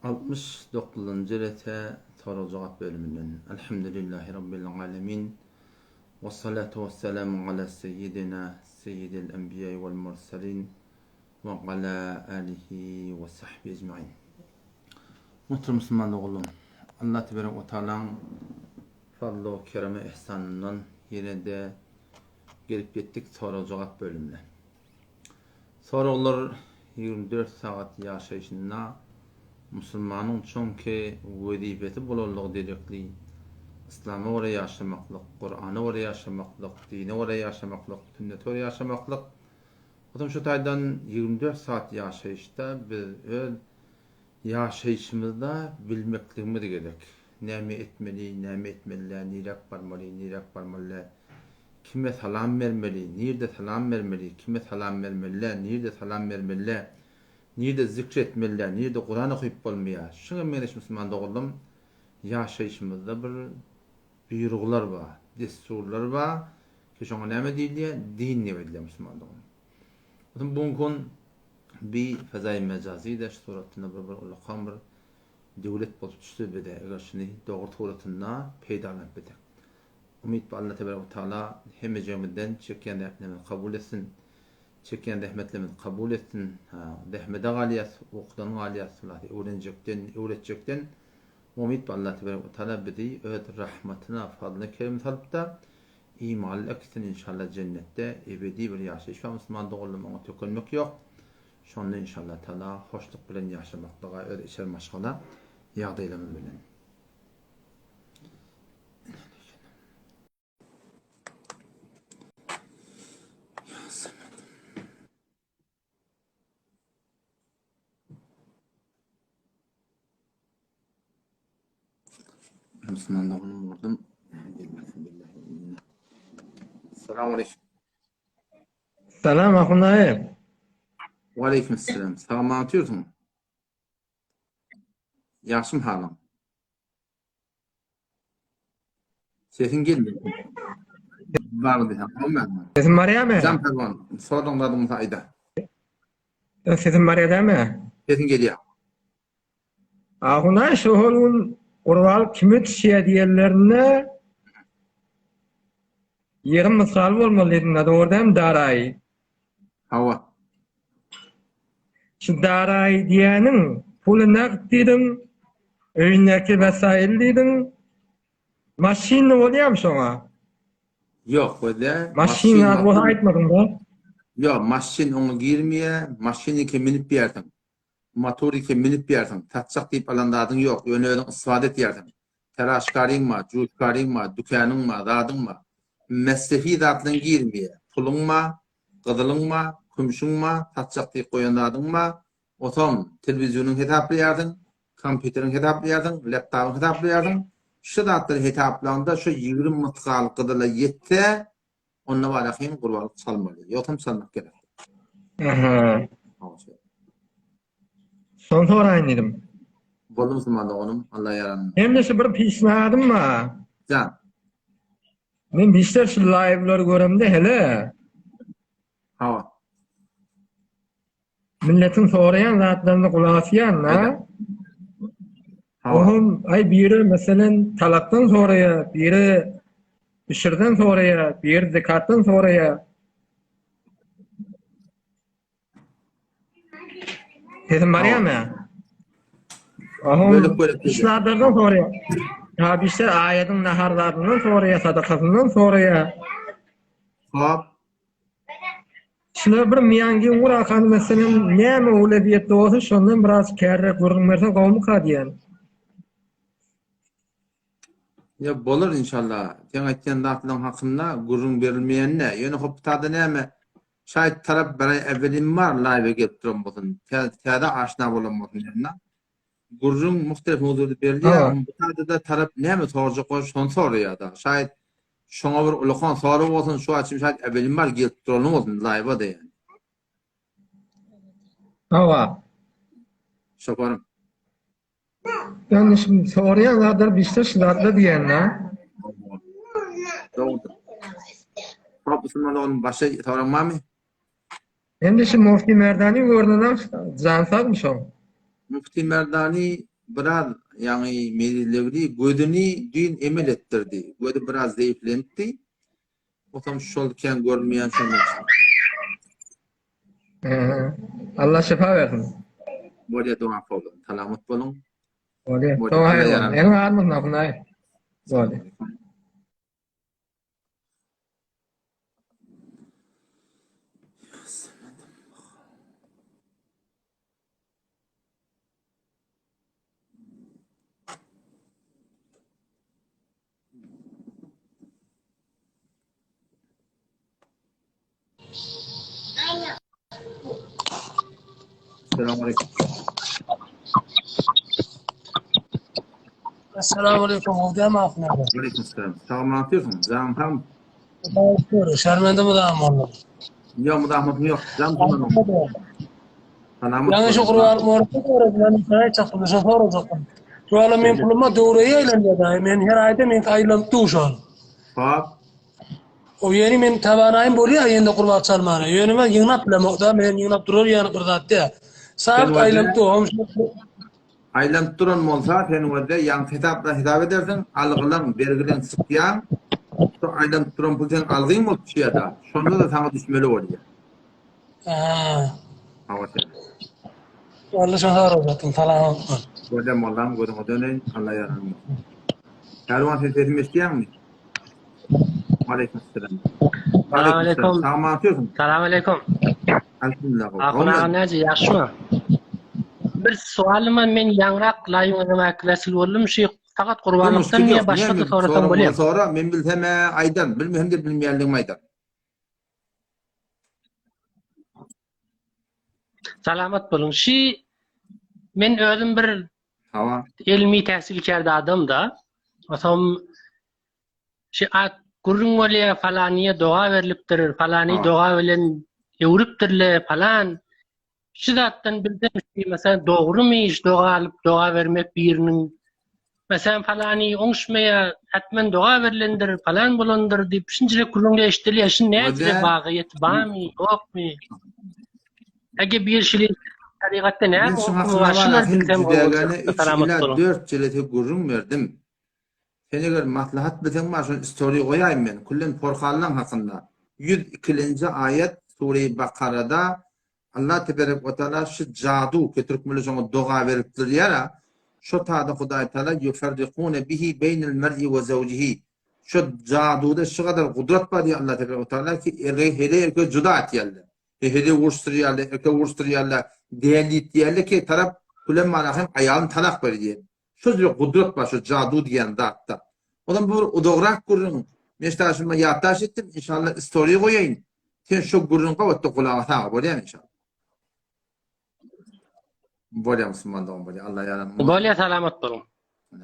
69-njy rete sorag-jogap bölüminden. Elhamdülillahi Rabbil alemin. Wessalatu wesselamu ala seyyidina seyyidil enbiýai wal murselin we ala alihi we sahbihi ecmain. Muhterem musulman doganlarym, Allah tebarek we taalaň fazly keremi ihsanyndan ýene-de gelip ýetdik sorag-jogap bölümine. Soraglar 24 sagat ýaşaýşynda musulmanyň çonki wezipesi bolanlygy derekli yslama görä ýaşamaklyk, Kurana görä ýaşamaklyk, dine görä ýaşamaklyk, sünnete görä ýaşamaklyk. Otam şu taýdan 24 sagat ýaşaýyşda biz öz ýaşaýşymyzda bilmekligimiz gerek. Näme etmeli, näme etmeli däl, niräk barmaly, niräk barmaly däl. Kime salam bermeli, nirde salam bermeli, kime salam bermeli däl, nirde salam bermeli däl, nirde zikr etmeli däl, nirde Kuran okyp bolmaýar. Şuňa meňzeş musulman doganlarym ýaşaýşymyzda bir buýruglar bar, dessurlar bar ki şoňa näme diýilýär? Din diýip aýdylýar musulman doganlar. Otam bu gün bi fezaýy mejazy-da şu suratynda bir bir ullakan bir döwlet bolup düşse bize eger şuny dogry suratynda peýdalanyp bilsek. Umyt bu Alla tebarek we taala hemmejigimizden çekýän zähmetlerimizi kabul etsin. Çekýän zähmetlerimizi kabul etsin. Zähmede galýas, ukudan galýas, hulasa öwrenjekden, öwretjekden. Umyt bu Alla tebarek we taala bizi öz rahmatyna, fazlyna keremine salypda imanly äkitsin inşallah jennetde ebedi bir ýaşaýyş bar musulman doganlarym oňa tökenmek ýok. Şonda inşallah taala hoşluk bilen ýaşamaklyga öz içeri maşgala ýagdaýlarymyz bilen. Müslüman doganım vurdum. Selamun aleyküm. Salam Ahun daýy. Waleýkim selam. Sag otyrsyň? Ýagşymy halyň? Sesiň gelmeýär. Bardy ha, bolmaýarmy? Sesim barýarmy? Jan pälwan, soraň zadyň bolsa aýda. Sesim barýar dämi? Sesiň gelýär. Ahun daýy şu hol gün gurbalyk kime düşýär diýenlerinde ýerim mysal bolmaly diýdiň-dä, dogry dämi Daraýy? Hawa. Şu daraýy diýýäniň puly nagt diýdiň, öýündäki wesail diýdiň. Maşynly bolýamy şoňa? Ýok, gözle. Maşyn zat bolsa aýtmadyň-da. Ýok, maşyn oňa girmeýär. Maşynyňky münüp ýersiň. Motoryňky münüp ýersiň. Satjak diýip alan zadyň ýok. Ýöne özüň istifade etýärsiň. Teraşkaryň bar, juşkaryň bar, dükanyň bar, zadyň bar. Mesrefi zatlaryň girmeýär. Puluň bar, Gyzylyň bar, kümşüň bar, satjak diýip goýan zadyň bar. Otam telewizonyň hesaplaýarsyň, kompýuteriň hesaplaýarsyň, laptopyň hesaplaýarsyň. Şu zatlary hesaplaňda şu 20 mysgal gyzyla ýetse, onda barakyň gurbanlyk çalmaly. Ýogsam çalmak gerek. Aha. Şony soraýyn diýdim. Boldy musulman doganym, Allah ýaranym. Hem-de şu bir pişnadym bar. Jan. Men bişler şu live-lary göremde hele. Hawa. Milletiň soraýan zatlaryna gulak asýan da. Ohum aý biri meselen talakdan soraýar, biri bişirden soraýar, biri zekatdan soraýar. Sesim barýarmy? Oho, Bölek-bölek iş zatlardan soraýar. Ha, bişler aýadyň nahar zadyndan soraýar, sadakasyndan soraýar. Hop. Şuna bir miýangiň urakany meselem näme owlediýetde bolsa şondan biraz kärräk gürrüň berseň gowumyka diýýän. Ýa bolar inşallah. Seň aýtýan zatlaryň hakynda gürrüň berilmeýände. Ýöne hop tada näme Şaýt tarap bir aý äwwelim bar laýwa gelip duran bolsun, täze aşna bolan bolsun ýa-da gürrüň muhtelif mowzuda berilýär, bu taýda-da tarap näme sorajak bolsa şony soraýar-da. Şaýt şoňa bir ulakan sorag bolsun, şu açym şaýt äwwelim bar gelip durany bolsun laýwa-da ýani. Hawa. Şoparym. Ýani şu soraýan zatlar bişse şu zatlar diýende. Dogrudyr. Hop, musulman oglum başga soraň barmy? Endi şu Mufti Merdani görnenen jan sagmy şoň? Mufti Merdani. Biraz ýaňy mezillegli gözüni düýn emel etdirdi. Gözi biraz zeýiflenipdi. Otam şol kän görünmeýän şondan üçin. Allah şypa bersin. Bolýa doga kabul. Salamat boluň. Bolýa. Doga haýyr bolsun. Eliň almasyn Ahun Bolýa. Assalamu Assalamu alaikum. Hocam Ahmet. Aleyküm selam. Sag ne yapıyorsun? Can tam. Şermende mi daha mı? Yok mudahmatım yok. Can tamam. Salamat. Ýaňy şu gurban morda öwredilen saýa çakdy, şo sorajakdym. Şu ala men puluma döwreýe aýlanýar daýy. Men her aýda men aýlanyp duşan. Hop. O ýeri men tabanaýym bolýar ýende gurban çalmana. Ýöne men ýygnap bilemok da, men ýygnap durar ýaly bir zat däl. Saat aýlanyp dur, Aýlanyp duran bolsa sen wede ýaňky hesapla hesap edersiň, algylaň, bergileň çykýar. Şu aýlanyp duran pul seň algyň bolup düşýär-de. Şonda-da saňa düşmeli bolýar. Ha. Hawa sen. Walla şo sorajakdym. Salam. Bolýa mollam gözüňe döneýin. Alla ýaraň bolsun. Pälwan sen sesimi eşidýäňmi? Aleyküm selam. Salam aleyküm. Salam atıyorsun. Salam aleyküm. Elhamdülillah. Ahun aga näce ýagşymy? Bir sualym bar men ýaňrak laýyňyzyň äklesil boldum şu fakat gurbanlykdan niýe başga-da sorasam bolýar. Sora men bilsem aýdan, bilmesem de bilmeýänligimi aýdan. Salamat boluň. Şi men özüm bir Hawa. Ilmi täsilkärde adam da. Otam şi at gürrüň bolýar, falanyýa doga berlipdir, falany doga bilen öwrüpdirle, falan. Şu zatdan bilsem, şu meselem dogrumy şu doga alyp doga bermek biriniň meselem falany oňuşmaýar, hetmen doga berlendir, falan bolandyr diýip şunçalyk gürrüňler eşidilýär. Şu näçe wagyýeti barmy, ýokmy? Ege bir şili tarygatda näme Men şu hukmy hakynda bar? Şular bar, bilsem gowy jüdägäne boljak. 3 Salamat ila boluň. 4 jelese gürrüň berdim. Sen eger maslahat bilseň bar şony story goýaýyn men. Küllen porhanlaň hakynda. 102-nji aýat Sure-i Bakarada Allah teberek we taala şu jadu ki türkmenler şoňa doga beripdir diýýär-ä. Şo tada Hudaý taala ýuferrikune bihi beýnel mer'i we zewjihi. Şo jaduda şu gadar gudrat bar diýýär Allah teberek we taala ki erkegi heleý erkegi juda etýärler. Heleý uruşdyrýarlar, erkek uruşdyrýarlar, däli diýýärler ki tarap külen mana hem aýalyny talak ber diýýär. Şo jüre gudrat bar şo jadu diýen zatda. Ondan bu bir uzagrak gürrüň. Men şu taşyma ýatdaş etdim. Inşallah story goýaýyn. Sen şo gürrüň gabatda gulaga sag bolýar inşallah. Bolýar musulman dogan bolýar. Allah ýaraň bolsun. Bolýar salamat boluň.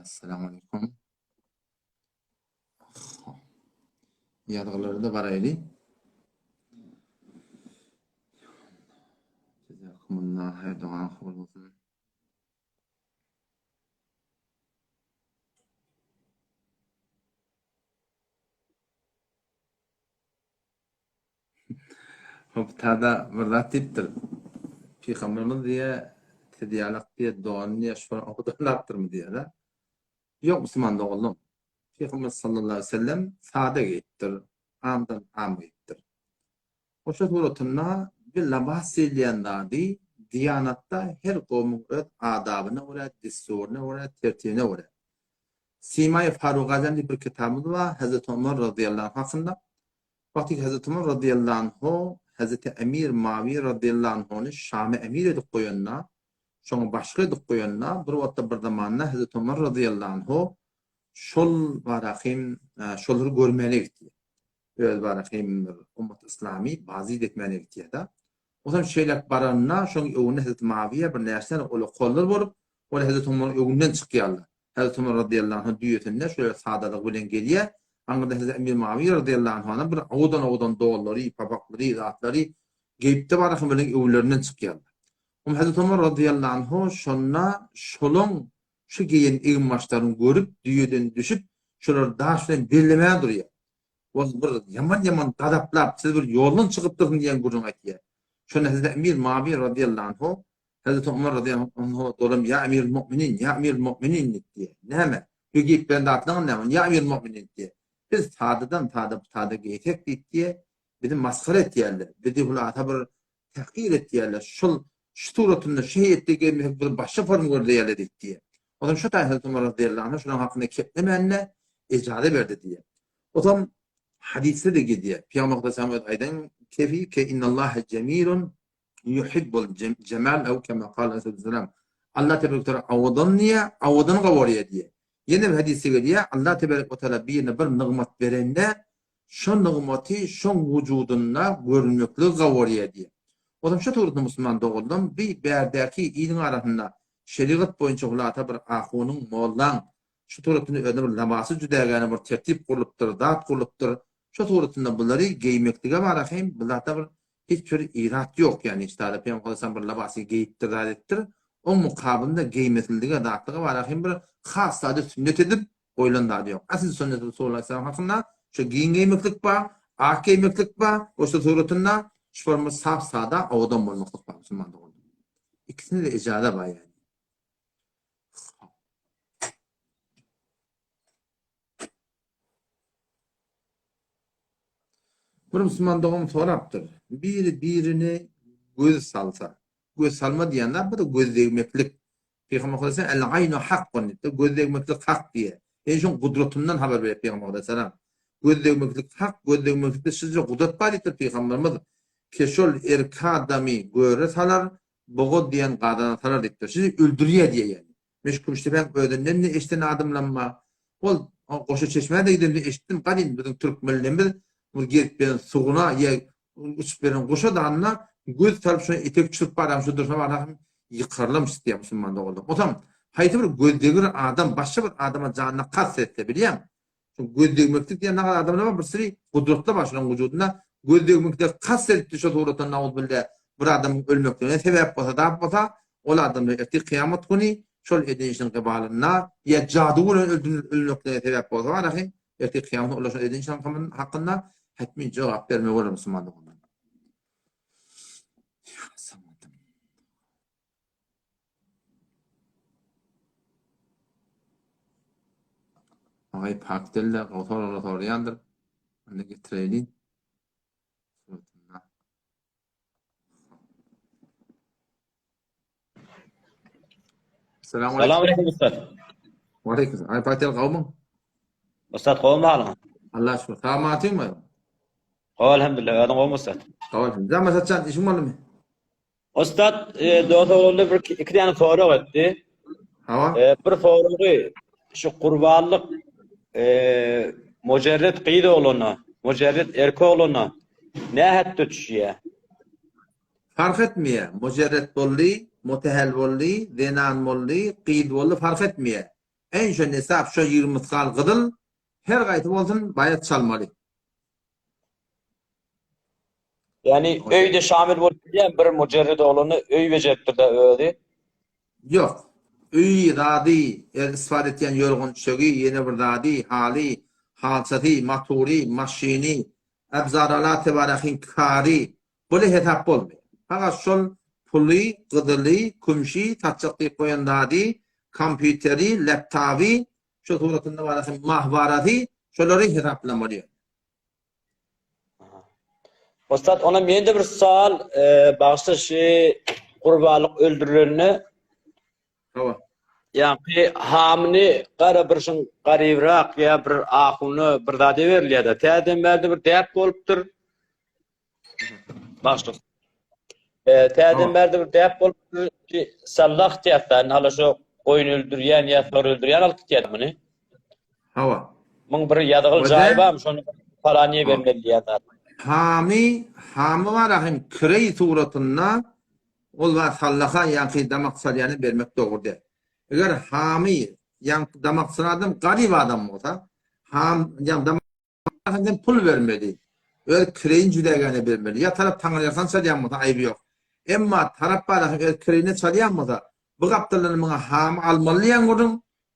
Assalamu alaykum. Ýazgylara da baraýly. Jazakumullah her dogan kabul bolsun. Hop tada bir zat diýipdir. Pygamberimiz diýe siz ýalak diýe don diýe şony owadanlapdyrmy diýe-de. Ýok musulman doganlarym. Pygamber sallallahu aleyhi ve sellem sada geýipdir. Amdan am geýipdir. Goşa suratynda bir labas diýilýän zady diýanatda her kowmuň öz adabyna görä, dessuryna görä, tertibine görä. Simaýy Faruk Azam diýip bir kitabymyz bar, Hezreti Omar razyýallahu anh hakynda. Wagty Hezreti Omar razyýallahu anhu Hezreti Emir Mawiýe razyýallahu anhuny Şama emir edip goýanda, şoňa başlyk edip goýanda, bir wagtda bir zamanda Hezreti Omar razyýallahu anhu şol barahym şolary görmäne gitdi. Öz barahym bir ummat yslamy bazid etmäne gitýär-de. Onsoň şeýläk baranda şoň öňünde Hezreti Mawiýe bir näçe sany uly kollar bolup, ol Hezreti Omaryň öňünden çykýarlar. Hezreti Omar razyýallahu anhu düýesinde şöyle sadalygy bilen gelýär. Aňyrda Hezreti Emir Mawiýe razyýallahu anhunyň bir owadan-owadan donlary, papaklary, zatlary geýip-de barahym bilen öwlerinden çykýarlar. Oňa Hezreti Omar razyýallahu anhu şonda şolaň şu geýen eginbaşlaryny görüp, düýeden düşüp, şolary daş bilen bellemäge durýar. Ol bir ýaman-ýaman gazaplap, siz bir ýoldan çykypdyrsyň diýen gürrüňi aýtýar. Şonda Hezreti Emir Mawiýe razyýallahu anhu. Hazreti Omar razyýallahu anhu dolam ýa emirul mu'minin, ýa emirul mu'minin diýdi. Näme? Bu geýip beren zatlaryň näme? Ýa emirul mu'minin diýdi. Biz sadadan sada bu sada geýsek diýdi. Bizi masgara etýärler. Bizi hulasa bir tahkir etýärler. Şol şu suratynda şu heýetde geýmesek bizi başga forma gözleýärler diýdi. Ondan şu taýda Hazreti Omar razyýallahu anhu şunuň hakynda keplemände ejaza berdi diýdi. Otam hadysda-da gelýär. Pygamber Aleyhisselam öz aýdan kefi ke innallaha jamilun yuhibbul jemal ew kema kal aleyhisselam. Allah tebarek taala awadan diýýär, awadan gawarýar diýýär. Ýene bir hadysda gelýär, Allah tebarek we taala birine bir nygmat berende, şo nygmaty şoň wujudynda görünmekligi gawarýar diýýär. Ozam şo suratda musulman doganlarym bi bärdäki iliň arasynda şerigat boýunça hulasa bir ahunyň, mollaň Şu suratynda özüne bir labasy jüdägäne bir tertip gurlupdyr, zat gurlupdyr. Şu suratynda bulary geýmeklige bara hem bu zatda bir hiç bir irat ýok. Ýagny hiç zada Pygamber aleyhisselam bir labasy geýipdir, zat edipdir. Oň mukabylynda geýmesizlige, zatlyga bara hem bir has zady sünnet edip goýlan zady ýok. Asyl sünnet Resulullah aleyhisselam hakynda şu giň geýmeklik bar, ak geýmeklik bar, we şu suratynda şu forma sap-sada, owadan bolmaklyk bar musulman doganlar. Ikisinde-de ijaza bar ýagny. Bir musulman dogan sorapdyr. Biri birini göz salsa. Göz salma diýen zat bu göz degmeklik. Pygamber sallallahu el aynu hakkun diýipdir. Göz degmeklik hak diýe. Ýani şoň gudratyndan habar berip Pygamber aleyhisselam. Göz degmeklik hak, göz degmeklikde şyja gudrat bar diýipdir Pygamberimiz. Ke şol erki adamy göre salar, Bogaz diýen gazana salar diýipdir. Sizi öldürýär diýýär ýaly. Men şu Kümüşdepäň özünden-de eşiden adamlam bar. Ol goşa çeşmä-de gidemde eşitdim, gadym biziň türkmenlerimiz bir gezip beren suguna ýa uçup beren guşa danyna göz salyp şona etek çürüp baram şu durşuna baram ýykarlamyş diýýär musulman doganlar. Otam haýsy bir gözdegir adam başga bir adama janyna kast etse bilýäň. Şu göz degmeklik diýen nagal adamlar bar, bir sürü gudratlar bar şolaryň wujudynda. Göz degmekde kast edip düşe surata nauzubilla bir adamyň ölmekligine sebäp bolsa, zat bolsa, ol adamlar ertir kyýamat güni şol eden işiniň gybalynda ýa jady bilen ölmekligine sebäp bolsa barahy, ertir kyýamat güni olar şol eden işiniň hakynda hetmi jogap bermeli bolar musulman doganlar. Agaý pak dälde gowy soraglar soraýandyr. Onda getireýli. Suratynda. Salam Salam aleyküm ustad. Aleyküm. Ay pak del gowmyň? Ustad gowmy halyň? Allah şükür. Salamatyňmy? Gowy elhamdülillah. Özüň gowmy ustad? Gowy. Jama satjan işiň boldumy? Ussat dost oglanlar bir iki däne sorag etdi. Hawa. Bir soragy şu gurbanlyk mujerret gyz oglana, mujerret erkek oglana nähetde düşýär? Fark etmeýär. Mujerret boldy, mutehel boldy, zenan boldy, gyz boldy fark etmeýär. Eň şo nesap şo 20 mysgal gyzyl her gaýsy bolsun baýat çalmaly. Ýani öýde şamil bolup bilýän bir mujerrid oglany öý bejeripdir-de özi. Ýok. Öýi, zady, er istifade etýän ýorgan-düşegi, ýene bir zady, haly, halçasy, matury, maşyny, abzar-alat tebarahyň kary, buly hesap bolmaýar. Fakat şol puly, gyzyly, kümşi, satjak diýip goýan zady, kompýuteri, laptaby, şo suratynda barasy, mahwarasy, şolary hesaplamaly. Ussat, ona mende bir sowal, e, bagşy şu gurbanlyk öldürilende Hawa. Ýa-ki hamyny gara bir şuň garybrak ýa bir ahuna bir zada berilýär-de. Täzeden bärde bir däp bolupdyr. Bagşy. E, täzeden bärde bir däp bolupdyr. Sallah diýýär, hala şu goýun öldürýän ýa sygyr öldürýän alyp gitýär muny. Hawa. Muň bir ýazgyl jaýy barmy şony palanyýa bermeli diýýän zat. Hamy, hamy bar ahym kireý suratynda ol bar sallaha ýaňky damak salýana bermek dogry däl. Eger hamy ýaňky damak salan adam garyp adam bolsa, ham ýa damak sen pul bermeli. Öz kireýini jüdägäne bermeli. Ýa tarap taňryýalkan çalýan bolsa aýby ýok. Emma tarap bar ahym öz kireýine çalýan bolsa, bu gapdaldan muňa hamy almaly diýýän gürrüň,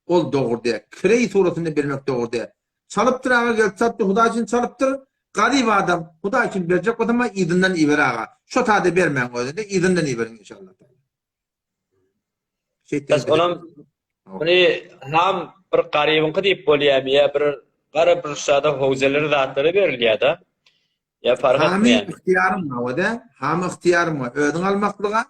Ol dogry däl. Kireý suratynda bermek dogry däl. Çalypdyr aga gelip çalypdyr hudaý üçin çalypdyr. Garyp adam hudaý üçin berjek bolsa maňa yzyndan iber aga. Şo tada bermäň özüne yzyndan iberiň inşallah. Şeýtseň Onam muny ham bir garybyňky diýip bolýarmy ýa bir gara bir şada howzeleri zatlary berilýär-de. Ýa fark Hamy etmeýär. ygtyýaryň bar o-da. Hamy ygtyýaryň bar. Özüň almaklyga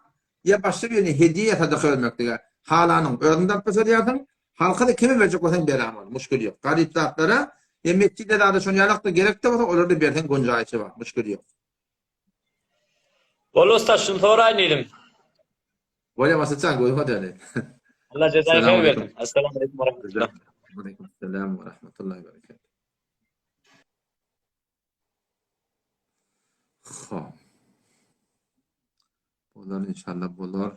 ýa başga birine hediýe ýa sadaka bermeklige. Halanyň özüň-de alyp başarýarsyň. Halka-da kime berjek bolsaň beräýmeli. Muşkil ýok. Garyp zatlara ýa metjide zada şony ýalak-da gerek-de bolsa olara-da berseň gonjaýyşy bar. Muşkil ýok. Boldy ussat şuny soraýyn diýdim. Bolýa Maksatjan gözüň ödeli. Allah jazaýy haýyr bersin. Assalamu alaykum we rahmetullah. Aleyküm selam we rahmetullahi we berekatuh. Hop. Bolar inşallah bolar.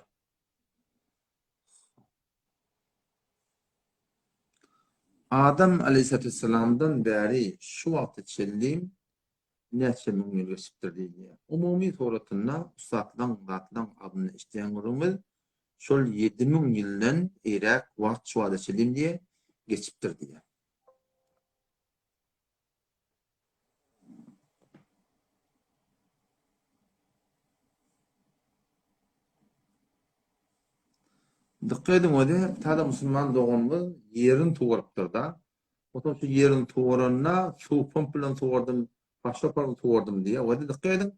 Adam aleyhissalamdan bäri şu wagta çenli näçe müň ýyl geçipdir diýilýär. Umumy suratynda ussatlaň, zatlaň adynda eşidýän gürrüňimiz şol 7000 ýyldan eýräk wagt şu wagta çenli diýe geçipdir diýýär. Dykgat ediň özi täze musulman doganymyz ýerini suwarypdyr-da. Onsoň şu ýerini suwaranda suw pomp bilen suwardym, başga bilen suwardym diýýär. Özi dykgat ediň,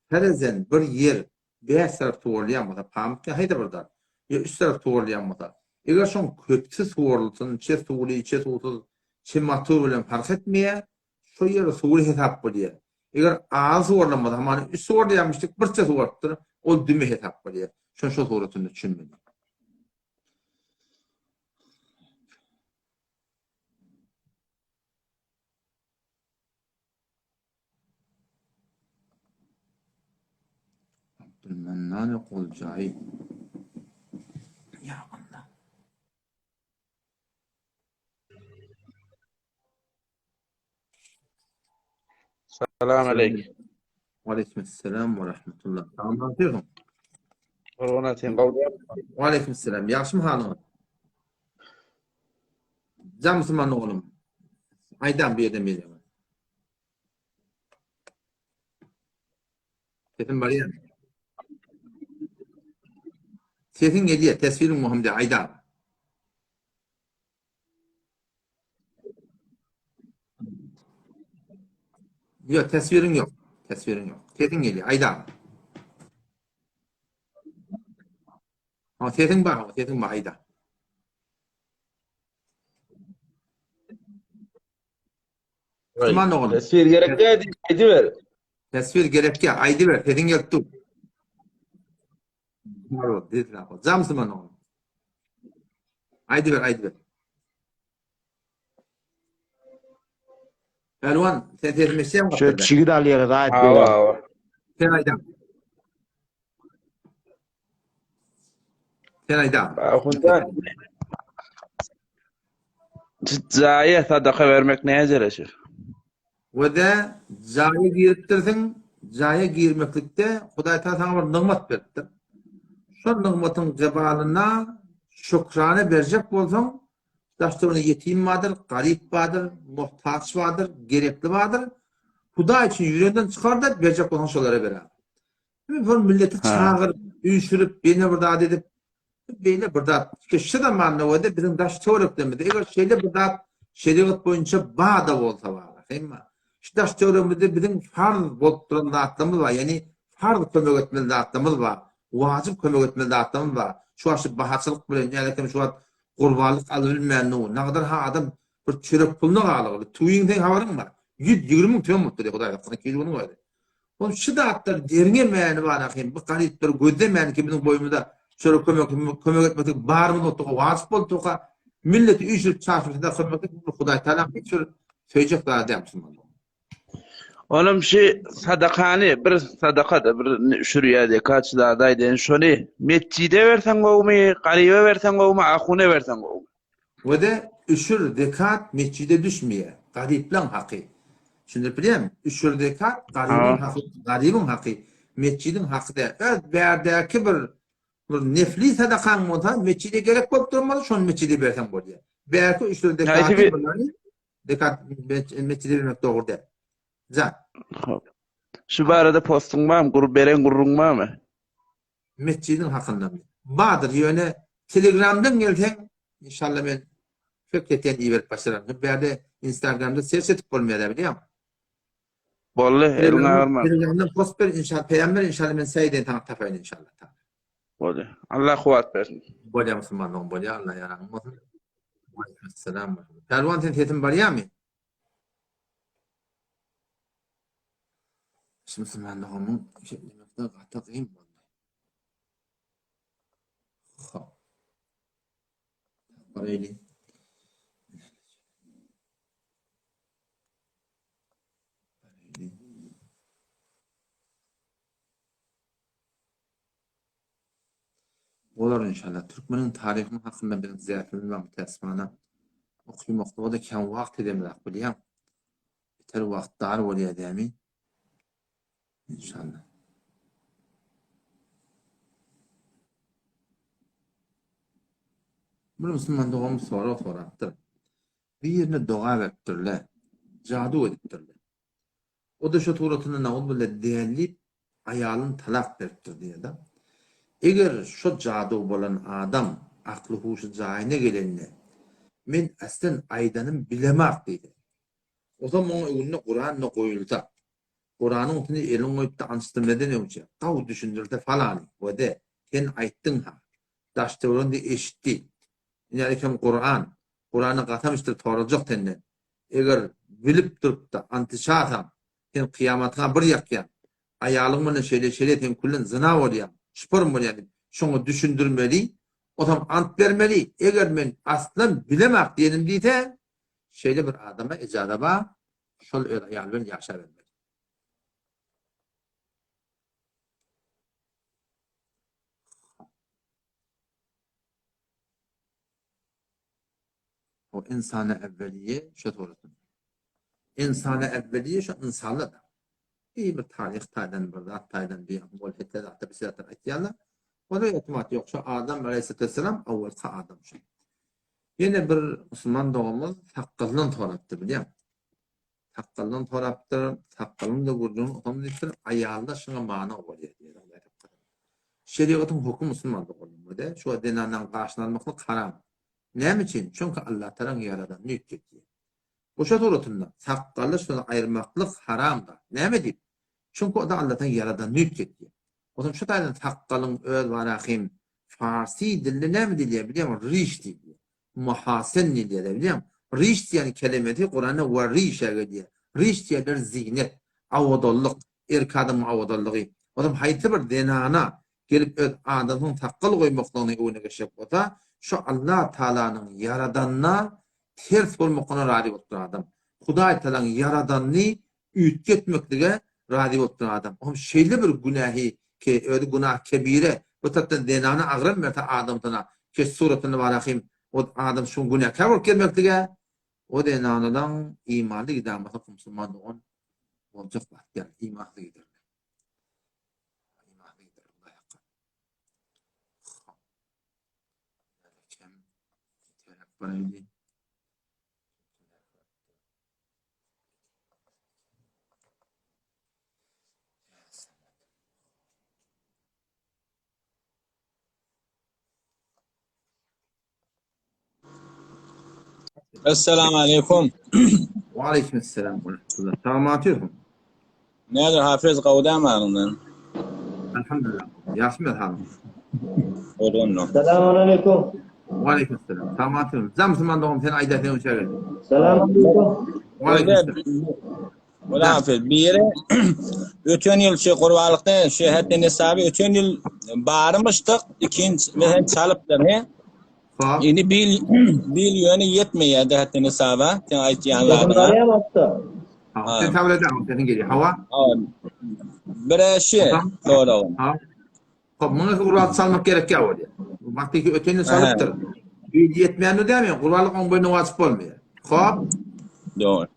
Terezen bir ýer bäş tarap suwarylýan bolsa, pamyk ýa haýsy bir zat, ýa üç tarap suwarylýan bolsa, eger şoň köpüsi suwarylsyn, çe suwly, çe suwsuz, çe motor bilen parh etmeýär, şo ýer suwly hesap bolýar. Eger az suwarylan bolsa, hamana üç suwarylýarmyş diýip, birçe suwarypdyr, ol düme hesap bolýar. Şony şo suratynda düşünmeli. Abdülmennan Goljaý. Ya Allah. Salam aleyküm. Aleyküm selam ve rahmetullah. Tamam diyorum. Gurban sen gowdy. Aleyküm selam. Ýagşymy halyňyz? Jam musulman oglum. Aýdam bu ýerden berýän. Sesim barýar. Sesiň gelýär, teswiriň möhüm däl, aýdam. Ýok, teswiriň ýok. Teswiriň ýok. Sesiň gelýär, aýdam. Ha, sesiň bar, sesiň bar, aýda. Musulman oglum. Teswir gerek däl, aýdyber. Teswir gerek däl, aýdyber, sesiň gelip dur. Bar bol, tizräk bol. Jam musulman oglum. Aýdyber, aýdyber. Pälwan, sen sesimi eşidýäňmi? Şu çigit alýar gaýyp Hawa, hawa. Sen aýdan. Sen aýdan. Ahunda. Jaýa sadaka bermek näjere şu? We-de jaýa giripdirsiň, jaýa girmeklikde Hudaý Tagala saňa bir nygmat beripdir. Şol nygmatyň gebalyna şükrana berjek bolsaň, daş-töwereginde ýetim bardyr, garyp bardyr, muhtaç bardyr, gerekli bardyr. Hudaý üçin ýüregiňden çykar-da, berjek bolsaň şolara ber. Bir milleti çagyryp, üýşürip, beýle bir zat edip, beýle bir zat. Şu zamanda bolsa biziň daş töwereklerimizde eger şeýle bir zat şerigat boýunça bar-da bolsa bar. Emma şu daş töweregimizde biziň farz bolup duran zatlarymyz bar, ýagny farz kömek etmeli zatlarymyz bar, wajyp kömek etmeli zatlarymyz bar. Şu wagt şu bahaçylyk bilen ýa-da şu wagt gurbanlyk alybilmän dur. Nagdar ha adam bir çörek puluna galygyly. Tüwiň seň habaryň bar. 120 müň tüwen bolupdyr, Hudaý saklasyn, 200 günüň özi. Onuň şu zatlary derňemäni bar ahym, bu garyplary gözlemäni ki biziň boýumyza şolara kömek kömek etmeklik barymyz bolduka wajyp bolduka milleti üýşürip çaşyp sadaka kylmaklyk bu Hudaý Tagalaň hiç bir söýjek zady däl musulmanlar. Olam şu sadakany bir sadakada bir üşürýär zekaç zady aýdaýyn şony metjide berseň gowumy garyba berseň gowumy ahuna berseň gowumy. We-de üşür zekat metjide düşmeýär. Garyplaň haky. Düşündirip bilýärmi? Üşür zekat garybyň haky, garybyň haky, metjidiň haky däl. Öz bärdäki bir bir nefli sadakaň bolsa, metjide gerek bolup duran bolsa, şony metjide berseň bolýar. Bärki üşür zekaty bulary zekat metjide bermek dogry däl. Jan. Hop. Şu barada postuň barmy? Gur beren gurruň barmy? Metjidiň hakyndamy? Bardyr, ýöne. Telegramdan gelseň, inşallah men hökmeten iberip başararyn. Bärde Instagramda search edip bolmaýar bilýäňmi? Boldy, eliň agyrmaz. Telegramdan post ber inşallah, peýam ber inşallah men säýden saňa tapaýyn inşallah. Boldy. Allah kuwwat bersin. Bolýar musulmanlygym bolýar, Allah ýaragyň bolsun. Waleýkim Pälwan sen sesim barýarmy? Şu musulmanlygymyň şeýlemekde gaty kyn boldy. Hop. Baraýly. Bolar inşallah. Türkmeniň taryhynyň hakynda biziň zähmimiz bar mütässifana. Okymaklyga-da kän wagt edemzok bilýäň. Beter wagt dar bolýar dämi? Inşallah. Bir musulman doganymyz sorag sorapdyr. Birine doga beripdirler. Jadu edipdirler. O-da şo suratynda nauzubilla dälip aýalyny talak beripdir diýýär-de. Eger şo jadu bolan adam akly-huşy jaýyna gelende, Men aslen aýdanym bilemak diýse. Ozal muňa öňünde Kuran-da goýulsa, Kuranyň üstüne elini goýup-da ançdyrmeden öňçe, gawy düşündirse falany, we-de, sen aýtdyň-ha. Daş-töweregiň-de eşitdi. Ine, Kuran, Kurana kasam içdirip sorajak senden. Eger bilip durup-da ant içasaň, sen kyýamatyňa bir ýakýaň. Aýalyň bilen şeýle-şeýle sen küllen zyna bolýaň, şypyrym bolýaň diýip, şoňa düşündirmeli, osam ant bermeli. Eger men aslam bilemak diýenim diýse, şeýle bir adama ejaza bar, şol öz aýaly bilen ýaşabermeli. O insana evveliye şu suratynda. Insana evveliye şu insanlar da. Bir bir taryh taýdan bir zat taýdan bir ol hette zatda bir zatlar aýtýarlar. Ola etimat ýok. Şu Adam aleyhisselam awwalky adam şu. Ýene bir musulman doganymyz sakgaldan sorapdy bilýän. Sakgaldan sorapdyr, sakgalyň da gürrüňini otam diýipdir, aýalda şuňa many bolýar diýýär. Şerigatyň hökümi musulman doganlarym şu zenanlaryň gaşyny almaklyk haram. Näme üçin? Çünki Allatalaň ýaradanyny üýtgetýär. Goşa suratynda sakgally şony aýyrmaklyk haramda. Näme diýip? Çünki o-da Allataň ýaradanyny üýtgetýär. Onsoň şu taýdan sakgalyň öz barahym farsy dilinde näme diýilýär bilýäňmi? Riş diýilýär. Muhasen diýilýär bilýäňmi? Riş diýen kelemesi Kuranda we rişe gelýär. Riş diýenler zinet, awadanlyk, erkek adamyň awadanlygy. Onsoň haýsy bir zenana gelip öz adamsynyň sakgal goýmaklygyny öwüne geçjek bolsa, şu Allah Tagalanyň ýaradanyna ters bolmaklygyna razy bolup duran adam. Hudaý Tagalaň ýaradanyny üýtgetmeklige razy bolup duran adam. Ohm şeýle bir günähi ki, özi günah kebire, bu tarapdan zenana agram berse adamsyna, ki suratyny barahym, o adam şuň günäkär bolup gelmeklige, o zenanalaň imanly gidamasy musulman dogan boljak zat däl, imansyz giderler. Esselamu aleýkum. Wa aleýkum esselam we rahmetullah. Salamat ýörüň. Näder Hafiz gowdam alyňdan. Elhamdülillah. Ýagşy halyň. Bolanda. Selamun aleýkum. Wa aleýkum esselam. Salamat ýörüň. Jam musulman dogum sen aýda sen uçar. Selamun aleýkum. Wa aleýkum esselam. Wala Hafiz biri öten ýyl şu gurbanlykda şu hätden hesaby öten ýyl barmyşdyk ikinji mesen çalypdyr he. Indi bil bil ýöne ýetmeýär de hätden hesaba sen aýtýan zadyňa. Sen kabul edäň, seniň gelýär. Hawa. Bire şu soragym. Hop, muny gurbat çalmak gerek ýa bolýar. Wagty ki öten ýyl çalypdyr. Bil ýetmeýändir dämi? Gurbanlyk oň boýnuna wajyp bolmaýar. Hop. Dogry.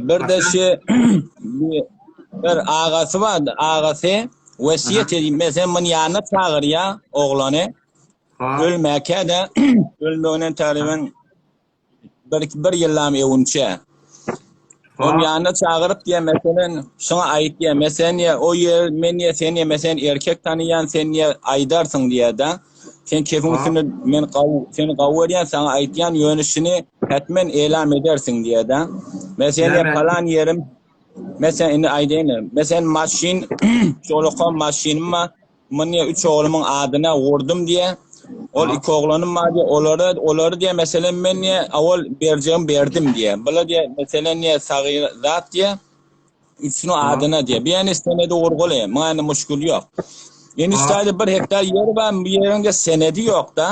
Bir de şu bir agasy bar, agasy wesýet edip, meselen muny ýanyna çagyrýar oglany. Ölmäkä-de, ölmeginden tagryban bir, bir ýyllam öwünçä. Ol ýanyna çagyryp diýýär, meselen, şuňa aýt diýýär, meselen diýýär, o ýer, men diýýär, sen diýýär, meselen, erkek tanyýan, sen diýýär, aýdarsyň diýýär-de. Sen kefiň üstünde men gawy seni gawy görýän, saňa aýtýan, ýöne şuny hetmen elam edersiň diýýär-de. Meselem, Näme? palan ýerim Meselem, indi aýdaýyn. Meselem, maşyn, şolaka maşynym bar. Muny diýýär, üç oglumyň adyna gurdum diýýär. Ol iki oglanym bar diýýär. Olara, olary diýýär, meselem, men diýýär, awal berjegimi berdim diýýär. Bular diýýär, meselem diýýär, sagy zat diýýär. Üçüniň adyna diýýär. Bu ýani senedi gurguly. Muňa indi muşkul ýok. Indi şu taýda bir hektar ýer bar, bu ýeriň de senedi ýok-da.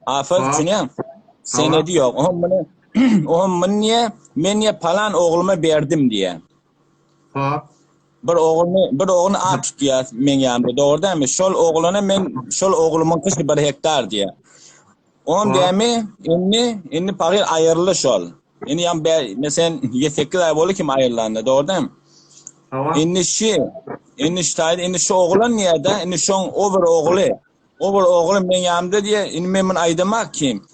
Afat düşünýäň? Senedi ýok. Oňa muny, oňa muny diýýär, men diýýär, palan ogluma berdim diýýär. Hop. Bir ogluny, bir ogluny at tutýar meň ýanymda, dogry dälmi? Şol oglana men şol oglumyňky şu bir hektar diýýär. On dämi? Indi, indi pahyr aýryldy şol. Indi ýa be, meselem, 7-8 aý boldy kim aýrylanda, dogry dälmi? Hawa. Indi şi, indi şu taýda, indi şu oglan diýýär-de, indi şoň o bir ogly, o bir ogly meň ýanymda diýýär, indi men muny aýdamak kim?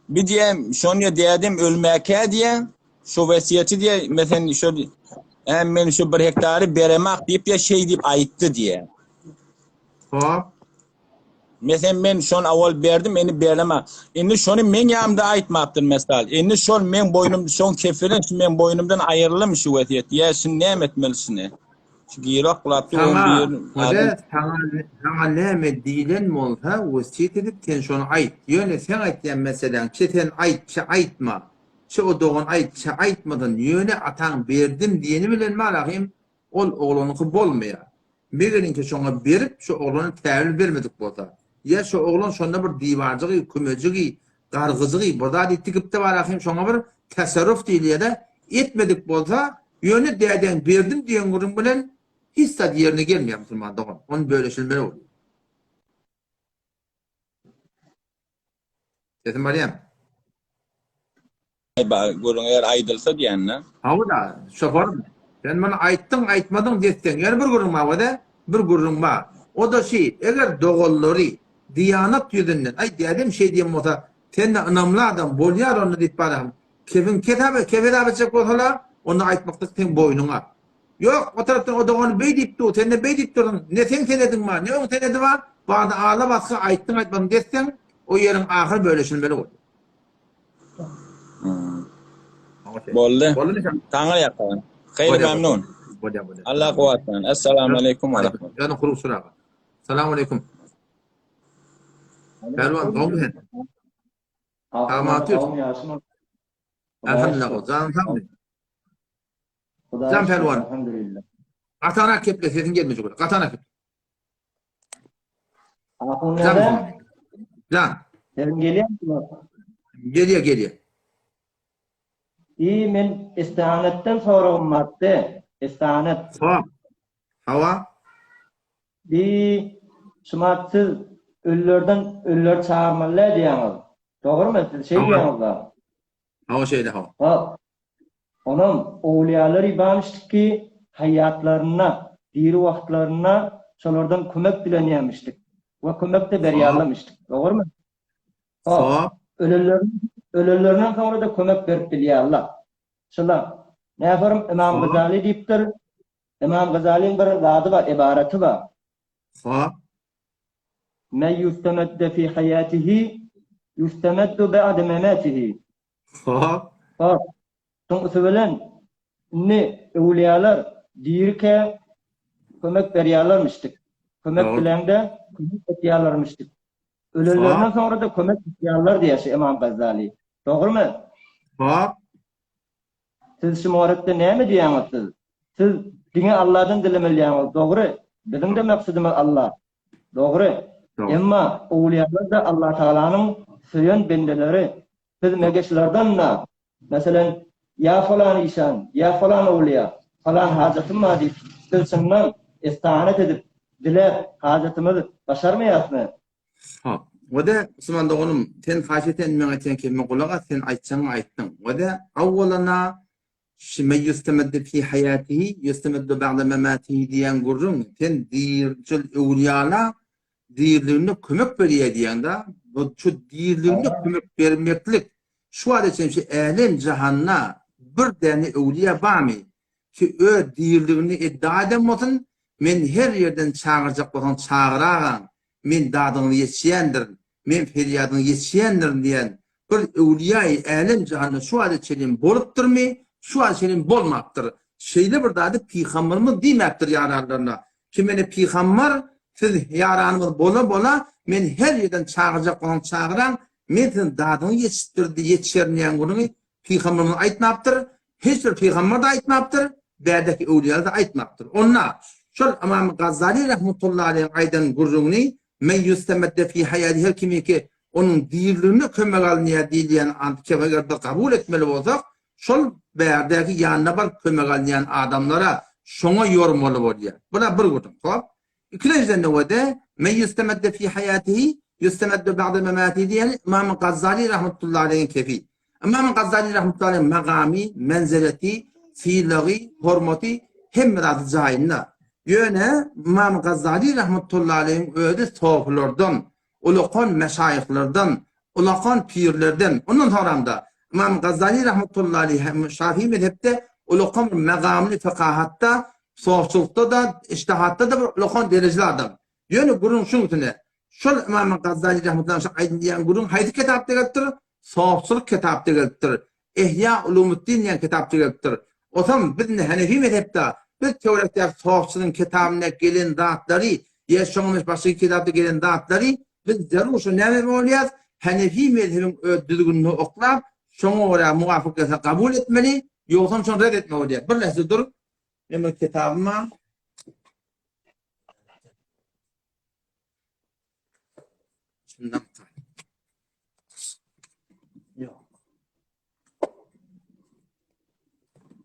Bir diýýär, şony diýýär, dädem ölmäkä diýýär, Şu wesýeti diýe, mesen şu Hä men şu bir hektary beremak diýip diýe şeý diýip aýtdy diýe. Hop. Mesen men şony awal berdim, indi beremak. Indi şony meň ýanymda aýtmapdyr mesal. Indi şol meň boýnum şoň kefili şu meň boýnumdan aýrylymy şu wesýet. Ýa şuny näme etmeli şuny? Şu girok bulap dur Saňa, bir Hoja, saňa, saňa näme diýlen bolsa wesýet edip sen şony aýt. Ýöne seň aýtýan meseläň, çe sen aýt, çe aýtma. Çe o dogan aýt, çe aýtmasyn, ýöne ataň berdim diýeni bilen malahym ol oglanyňky bolmaýar. Megeriňki şoňa berip, şo oglana täwil bermedik bolsa, ýa şo oglan şonda bir diwarjygy, kümejigi, gargyjygy, bir zady tikip-de malahym şoňa bir tasarruf diýilýär-de, etmedik bolsa, ýöne dädeň berdim diýen gürrüň bilen hiç zat ýerine gelmeýär musulman dogan. Ony bölüşilmeli bolýar. Sesim barýamy? Gürrüň eger aýdylsa diýende. Hawa-da, şoparym. Sen muny aýtdyň, aýtmadyň desseň, ýöne bir gürrüň bar wada, bir gürrüň bar. O-da şi, eger doganlary diýanat ýüzünden, aý, dädem şeý diýen bolsa, sen-de ynamly adam, bolýar onda diýip baram, kefiň kesap, kep hesap etjek bolsalar, onda aýtmaklyk seň boýnuňa. Ýok, o tarapdan o dogany beý diýip dur, sen-de beý diýip dursuň, ne seň senediň bar, ne oň senedi bar, bada ala basga aýtdyň aýtmadyň desseň, o ýeriň ahyry bölüşilmeli bolýar. Boldy. Boldumy sen? Taňry ýalkasyn. Xeyli memnun. Bolýar, bolýar. Allah kuwwat bersin. Essalamu aleýkum we rahmetullah. Ýa-da Huruşur aga. Salam aleýkum. Pälwan, gowmy sen? Sagman otyr. Elhamdülillah, janyň sagmy? Jan Pälwan. Elhamdülillah. Gatanak keple sesiň gelmejek bolýar. Gatanak keple. Ahun Jan. nere? Jan. Sesim gelýärmi? Gelýär, gelýär. I men istihanetden soragym bardy. Istihanet. Hop. Hawa. Bi şumat siz ölülerden ölüleri çagyrmaly däl diýýäňiz. Dogrymy? Siz şeý diýýäňiz-da. Hawa şeýle hawa. Hop. Onam owliýalar ibanişdik ki, haýatlarynda, diri wagtlarynda şolardan kömek dilenýämişdik we kömek-de berýärlemişdik. Dogrymy? Hop. Ölenlerinden soňra-da kömek berip bilýärler. Şular. Näforum Ymam Gyzaly diýipdir. Ymam Gyzalyň bir zady bar, ybaraty bar. Hop. Men ýustemedde fi haýatihi, ýustemeddu ba'de mematihi. Hop. Hop. Soňusy bilen indi öwlüýalar dirikä kömek berýärlermişdik. Kömek bileňde kömek etýärlermişdik. Ölenlerinden soňra-da kömek etýärler diýýär şu Ymam Gazzaly. Dogrumy? Hop. Siz şu moretde näme diýýäňiz siz? Siz diňe Alladan dilemelýäňiz, dogry. Biziň-de maksydymyz Allah. Dogry. Emma owliýalar-da Allatagalanyň söýen bendeleri. Siz megeşlardan-da, meselem, Ýa falan işan, ýa falan owliýa, falan hajatym bar diýip, biz çyndan istihanet edip, diläp, hajatymyzy başarmaýasmy? Hop. Wada, musulman doganym, sen haýyş eten meň aýtýan kelime gulak as, sen aýtjagyňy aýtdyň. Wada, awwalana Şi men ýustemeddu fi haýatihi, ýustemeddu ba'de mematihi diýýän gürrüň, sen dirjil öwlüýala diriliginde kömek berýär diýýäň-de, bu şu diriliginde kömek bermeklik şu wagta çenli şu älem jahanda bir däne öwlüýä barmy ki öz diriligini iddia eden bolsun, men her ýerden çagyrjak bolsaň çagyragaň, Men dadyňyzy ýetişýändirin, men perýadyňyzy ýetişýändirin diýen bir öwlüýaýy älem-jahanda şu wagta çenlem bolupdyrmy, şu wagta çenlem bolmapdyr. Şeýle bir zady pygamberimiz diýmäpdir ýaranlaryna. Ki meni pygamber, siz ýaranymyz bola-bola, men her ýerden çagyrjak bolsaň çagyraň, men siziň dadyňyzy ýetişdirdi, ýetişerin diýen gürrüňi Pygamberimiz aýtmapdyr, hiç bir pygamber-de aýtmapdyr, bärdäki öwlüýalar-da aýtmapdyr. Onda şol Ymam Gazzaly rahmetullahi aleýhiň aýdan gürrüňini Men ýustemedde fi haýati her kimiki onuň diriligine kömek alynýar diýilýän anty eger biz kabul etmeli bolsak, şol bärdäki ýanyna baryp kömek alynýan adamlara şoňa ýormaly bolýar. Bula bir gürrüň. Hop. Ikilenjiden nöwede Men ýustemedde fi haýatihi ýustemedde ba'de mematihi diýeni Ymam Gazzaly rahmetullahi aleýhiň kefi. Ymam Gazzaly rahmetullahi aleýh magamy, menzeleti, sylagy, hormaty hemme zady jaýynda. Ýöne Ymam Gazzaly rahmetullahi aleýhiň özi sofulardan, ulakan meşaýyhlardan, ulakan pirlerden, ondan soňramda Ymam Gazzaly rahmetullahi aleýh hem Şafii mezhepde ulakan bir magamly fekahatda, sofçylykda-da, ijtihatda-da bir ulakan derejeli adam. Ýöne gürrüň şuň üstünde. Şol Ymam Gazzaly rahmetullahi aleýh aýdylýan gürrüň haýsy kitapda gelipdir? Sofçylyk kitapda gelipdir. Ihýa Ulumuddin diýen kitapda gelipdir. Osam biz indi Hanefi mezhepde biz töwerekdäki sofçylygyň kitabynda gelen zatlary ýa şoňa meňzeş başga kitapda gelen zatlary biz zerur şo näme bolýas? Hanefi mezhebiň öz düzgünini oklap, şoňa görä muwafyk gelse kabul etmeli, ýogsam şony red etmeli bolýar. Bir nähse dur. Men bir kitabym bar. Şundan Ýok.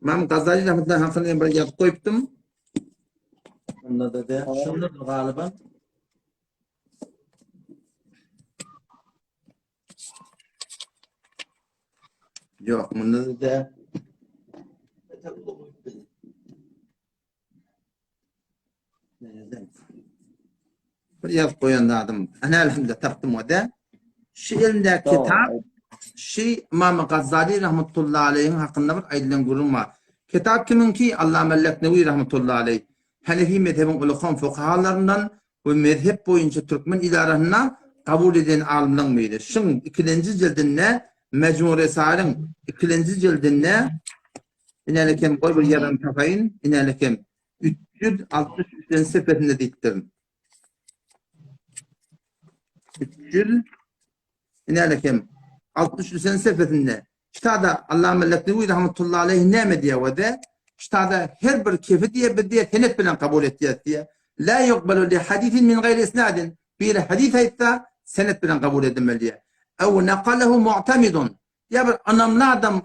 Imam Gazali rahmetullahi hakynda bir ýazyp goýupdym. Onda da de, şunda da galiba. Ýok, munda da de. Bir ýazyp goýan zadym. Ana elhamdülillah tapdym o da. Şu elindäki kitap şu Imam Gazali rahmetullahi aleyhiň hakynda bir aýdylan gürrüň bar. Kitap kimiňki? Allama Leknewi rahmetullahi aleyh. Hanefi mezhebiň ulakan fukahalaryndan we mezhep boýunça türkmen idarasynda kabul edilen alymlaryň biri. Şuň ikilenji jildinde Mejmu Resailiň ikilenji jildinde Inälekem goý bir ýazan tapaýyn. Inälekem 363-nji sepesinde diýipdir. 300 Inälekem 63-nji sepesinde. Ştada Allama Leknewi rahmetullahi aleyh näme diýýär we ştada her bir kefi diýe biz diýe senet bilen kabul etýäs diýe. La yuqbalu li hadisin min gayri isnadin. Bir hadis aýtsa senet bilen kabul edilmeli diýe. Ew naqalahu mu'tamidun. Ýa bir ynamly adam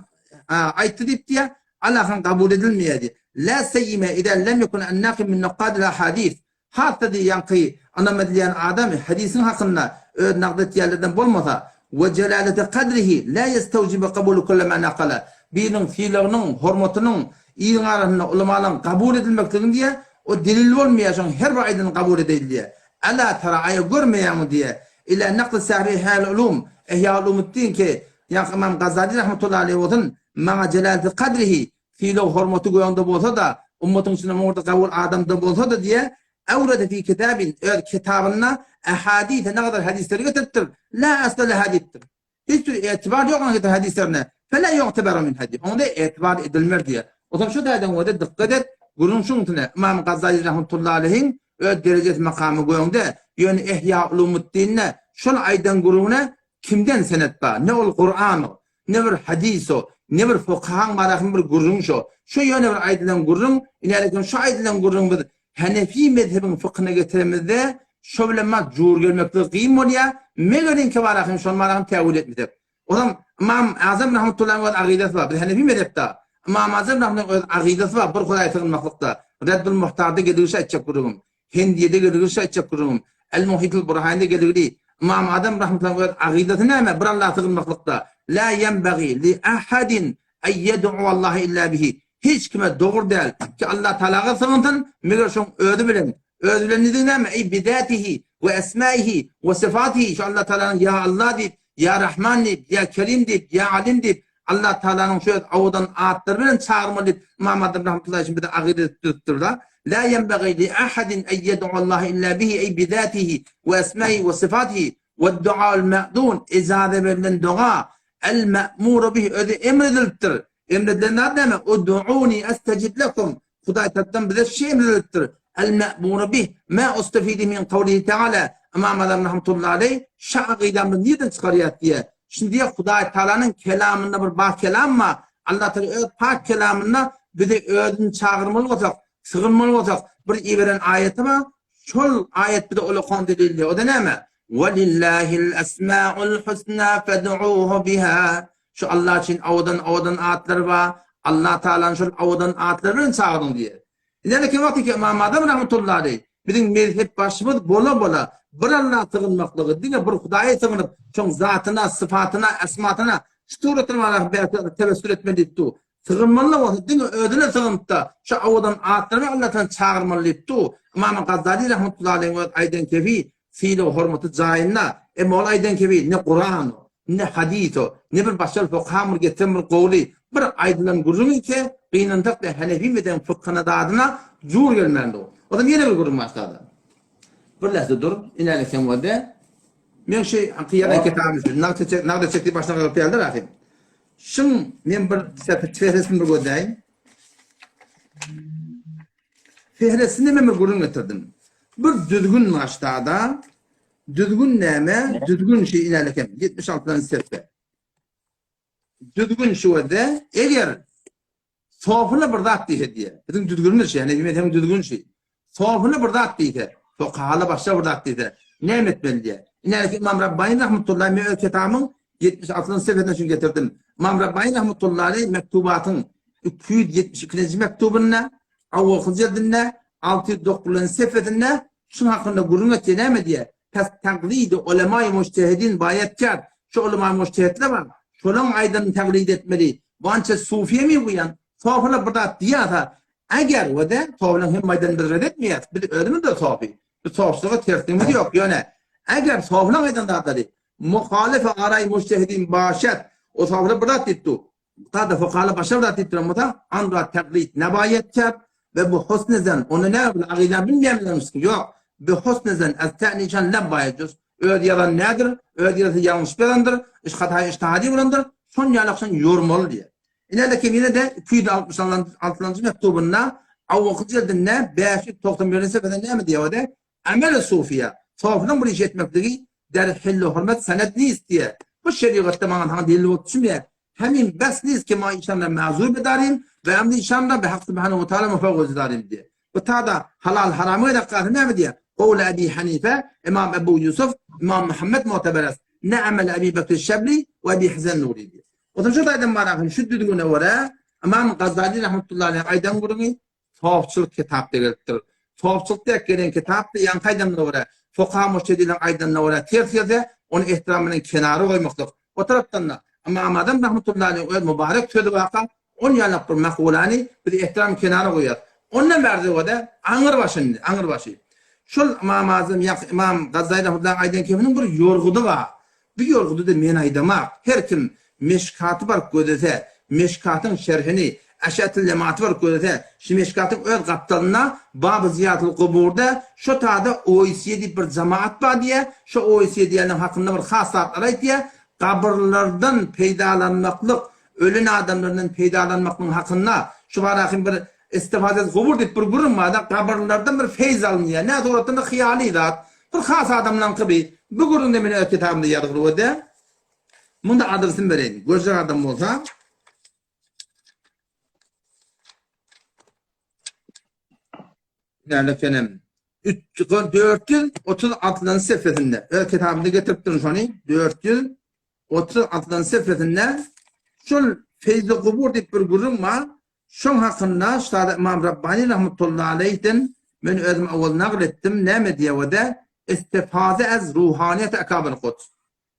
aýtdy diýip diýýär, Allahyň kabul edilmeýär diýýär. La seýime iza lem ýekun an-naqil min nuqqadil ahadis. Has-da diýýär, ýaňky ynam edilýän adam hadisiň hakynda öz nagd etýänlerden bolmasa, we jelaleti kadrihi la ýestewjibu kabulu kulle ma naqala. Biriniň sylagynyň, hormatynyň iliň arasynda ulamalaryň kabul edilmekligini diýýär, o delil bolmaýar, şoň her bir aýdanyny kabul edeýli diýýär. Ela tara, aýa görmeýäňmi diýýär. Ila nakli sahibi Ihýa ulum, Ihýa ulumuddin ki, ýaňky Ymam Gazaly rahmetullahi aleýhi bolsun, maňa jelaleti kadrihi, sylag hormaty göňde bolsa-da, ummatyň içinde muňa kabul adamda bolsa-da diýýär, Awrada fi kitabin, öz kitabynda ahadise ne kadar hadisleri getiripdir, la asla leha diýipdir. Hiç bir etibar ýok onuň getiren hadislerine. Fela ýu'teberu min hadis. Oňa etibar edilmez diýýär. Ozal şu taýdan özi dykgat et, gürrüň şuň üstüne. Ymam Gazaly rahmetullahi aleýhiň öz derejesi makamy göňde, ýöne Ihýa ulumuddinde şol aýdan gürrüňine kimden senet bar? Ne ol Kuran-o, ne bir hadys-o, ne bir fukahaň barasyn bir gürrüň şo. Şo ýöne bir aýdylan gürrüň, ine şu aýdylan gürrüň biz Hanefi mezhebiň fykhyna getiremizde, şo bilen mat jur gelmekligi gyn bolýar, megeriňki bar ahym şony bar ahym täwil etmesek. Onam Ymam Azam rahmetullahyň öz agydasy bar. Biz Hanefi mezhepde. Ymam Azam rahmetullahyň öz agydasy bar bir Hudaýa sygynmaklykda. Reddul Muhtarda gelgilişi aýtjak gürrüňim. Hendiýede gelgilişi aýtjak gürrüňim. El Muhitul Burhanide gelgili. Ymam Azam rahmetullahyň öz agydasy näme? Bir Allaha sygynmaklykda. La ýenbagi li ahadin Ay yed'uallaha illa bihi. Hiç kime dogry däl ki Allah Tagalaga sygynsyn, meger şoň özi bilen. Özi bilen diýdigi näme? Eý bizatihi we esmaihi we syfatihi. Şu Allah Tagalanyň ýa Allah diýip, ýa Rahman diýip, ýa Kerim diýip, ýa Alim diýip, Allah Tagalanyň şu öz owadan atlary bilen çagyrmaly diýip, Ymam Azam rahmetullahi üçin bize agyz edip düzüpdir-da. La ýenbagî li ahadin en ýed'uallaha illa bihi eý bi zâtihi we esmâihi we syfâtihi we-duâul me'zûn ijaza berlen doga el-me'muru bih özi emr edilipdir. Emr edilen zat näme? Ud'ûni estejib lekum Hudaý tarapdan bize şu emr edilipdir. El-me'muru bih ma ustefide min kawlihi teala Ymam Azam rahmetullahi aleýh şu akydamyzy nirden çykarýas diýýär. Şuny diýýär Hudaý Tagalanyň kelamynda bir bar kelam bar. Allah Tagala öz pak kelamynda bizi özüni çagyrmaly bolsak, sygynmaly bolsak, bir iberen aýaty bar. Şol aýat bize ullakan delil diýýär. O-da näme? Welillahil esmaul husna fed'uhu biha. Şu Allah üçin owadan-owadan atlar bar. Allah Tagalany şol owadan atlary bilen çagyryň diýýär. Ine kim wagty ki Ymam Azam rahmetullahi aleýh biziň mezhep başymyz bola-bola bir Allaha sygynmaklygy, diňe bir Hudaýa sygynyp, şoň zatyna, sypatyna, esmasyna, şu suratyna baraky bäsde tewessül etmeli diýip dur. Sygynmaly bolsa diňe özüne sygynyp-da, şu owadan atlary Allahdan çagyrmaly diýip dur. Ymam Gazzaly rahmetullahi aleýhiň öz aýdan kebi sylag-hormaty jaýynda, emma ol aýdan kebi ne Kuran, Ne hadys o, ne bir başga fukaha bir getiren bir gowly, bir aýdylan gürrüň ise, gynansak-da Hanefi mezhebiň fykhyna zadyna jur gelmändir. O zaman ýene bir gürrüň başlady. Bir lähze dur, inäli sen boldy. Men şu haky ýazan kitabym şu, nagt çek, nagt çek diýip başyna galyp geldi rahim. Şuň men bir sefresini bir gözläýin. Fehresini men bir gürrüň getirdim. Bir düzgün başlada, Düzgün näme? Düzgün şu inälekem 76-dan sefre. Düzgün şu wede, eger sofyla bir zat diýse diýe. Biziň düzgünimiz şu, ýani mezhebiň düzgün şu. Sofyla bir zat diýse, fukahala başga bir zat diýse, näme etmeli diýe. Inäleki Imam Rabbani rahmetullahi men öz kitabymyň 76-njy sefresine şuny getirdim. Imam Rabbani rahmetullahi mektubatyň 272-nji mektubynda, awalky jildinde 609-njy sefresinde Şuň hakynda gürrüň etse näme diýer? Pes taklidi ulemaýy mujtehidin baýat kerd. Şu ulemaýy mujtehidler bar. Şolaň aýdanyny taklid etmeli. Bu ança sufiýemi bu ýan? Sofiler bir zat diýýärse, eger we-de sofilaryň hemme aýdanyny biz ret etmeýäris. Biz özümiz-de sofi. Biz sofiçilige tersligimiz ýok. Ýöne eger sofilaryň aýdan zatlary muhalyfy araýy mujtehidin başat, o sofiler bir zat diýip dur. Sada fokala başa bir zat diýip duran bolsa, anra taklid nabaýat kerd we bu husny zan, onda näme bilen agyzdan bilmeýän bilenmişsin, ýok, bi husny zan az ta'nişan labbaýat juz, öz ýazan nädir, öz ýazasy ýalňyşyp ýazandyr, iş hataýy ijtihadi bolandyr, şon ýalak şon ýormaly diýýär. Ine-de Kemine-de 266-njy mektubynda awalky jildinde 591-nji sefede näme diýýär o-da, Amel-i sufiýa, sofynyň bir iş etmekligi der hilli hurmet senet nist diýe. Bu şerigatda maňa saňa delil bolup düşmeýär. Hemin bes nist ki ma işanra mazur bedarim we emri işanra be hak subhanahu we taala mufawwaz darim diýe. Bu tada halal haramy gezek galsa näme diýe? Gowly Ebi Hanife, Imam Ebu Ýusuf, Imam Muhammed muteber Ne amel Ebi Bekr Şebli we Ebi Hasan Nuri diýe. Otam şu taýdan barahyn şu düzgüne görä Imam Gazali rahmetullahi aleyh aýdan gürrüňi Sofçylyk kitapda gelipdir. Sofçylyk dek gelen kitapda ýaňky aýdanymyza görä, fukaha mujtehidleriň aýdanyna görä ters gelse, ony ehtiram bilen kenara goýmaklyk. O tarapdan-da, Ymam Azam rahmetullahi aleýhiň öz mübarek sözi barka, ol ýalak bir makulany biz ehtiram kenara goýýarys. Ondan bärde bolsa, aňyr başy indi, aňyr başy. Şol Ymam Azam ýa Ymam Gazzaly rahmetullahi aýdan kepiniň bir ýorgudy bar. Bu ýorgudy-da men aýdamak. Her kim Meşkaty baryp gözlese, Meşkatyň şerhini, Eşetil Lematy baryp gözlese, şu Meşkatyň öz gapdalynda Baby Zyýatyl Guburda şo tada Oýsiýe diýip bir jemaat bar diýýär, şo Oýsiýe diýýänleň hakynda bir has zatlar aýtýar, gabyrlardan peýdalanmaklyk, ölen adamlardan peýdalanmaklygyň hakynda, şu barahym bir Istifadez gubur diýip bir gürrüň bar-da, gabyrlardan bir feýz alynýar, nä suratynda hyýaly zat, Bir has adamlaňky bi. Bu gürrüňde men öz kitabymda ýazgyly bolýa. Munda adresini bereýin. Görjek adam bolsa. Näle senem. 436-njy sefesinde öz kitabymda getiripdim şony. 436-njy sefesinde şol Feýzi Gubur diýip bir gürrüň bar. Şoň hakynda Ştada Ymam Rabbani rahmetullahi aleýhden men özüm owal nagyl etdim, näme diýewede, Istifaze ez ruhaniýeti ekabir Kuds.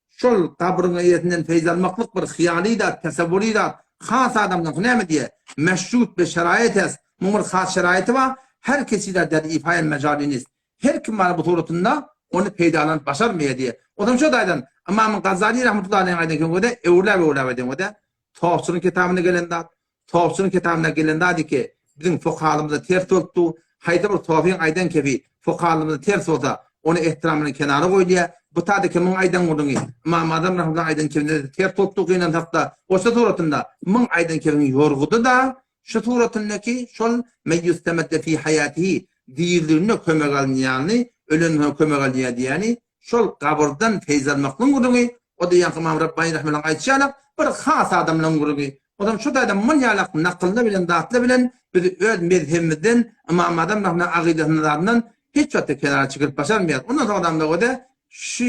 Şol gabryň eýesinden feýz almaklyk bir hyýaly zat, tesewwury zat, has adamlaryňky näme diýe, meşrut be şeraýet es, muň bir has şeraýeti bar, her kesida der ifaýel mejali nist. Her kim bar bu suratynda ony peýdalanyp başarmaýar diýe. Ozam şo taýdan Ymam Gazali rahmetullahi aleýhiň aýdan köňüde öwrüläp-öwrüläp aýdan köňüde Topçynyň kitabynda gelen zat, Topçynyň kitabynda gelen zat iki, biziň fukahalymyza ters bolupdy. Haýsy bir sofyň aýdan kefi fukahalymyza ters bolsa, ony ehtiram bilen kenara goýulýar. Bu tada kimiň aýdan gürrüňi? Ymam Azam rahymyllahyň aýdan kebine-de ters bolupdy gynansak-da, goşa suratynda myň aýdan kebiniň ýorgudy-da şu suratyndaky şol men ýustemedde fi haýatihi diriliginde kömek alynýany, ölenden soň kömek alynýar diýýäni şol gabyrdan feýz almaklygyň gürrüňi, o-da ýaňky Ymam Rabbany rahymyllahyň aýdyşy ýalak bir has adamlaryň gürrüňi. Onsoň şu taýda mun ýalak nakyllar bilen zatlar bilen biz öz mezhebimizden Ymam Azam rahymyllahyň akydasyndan zadyndan hiç wagtda kenara çekilip başarmaýarys. Ondan soň adamlar göze şu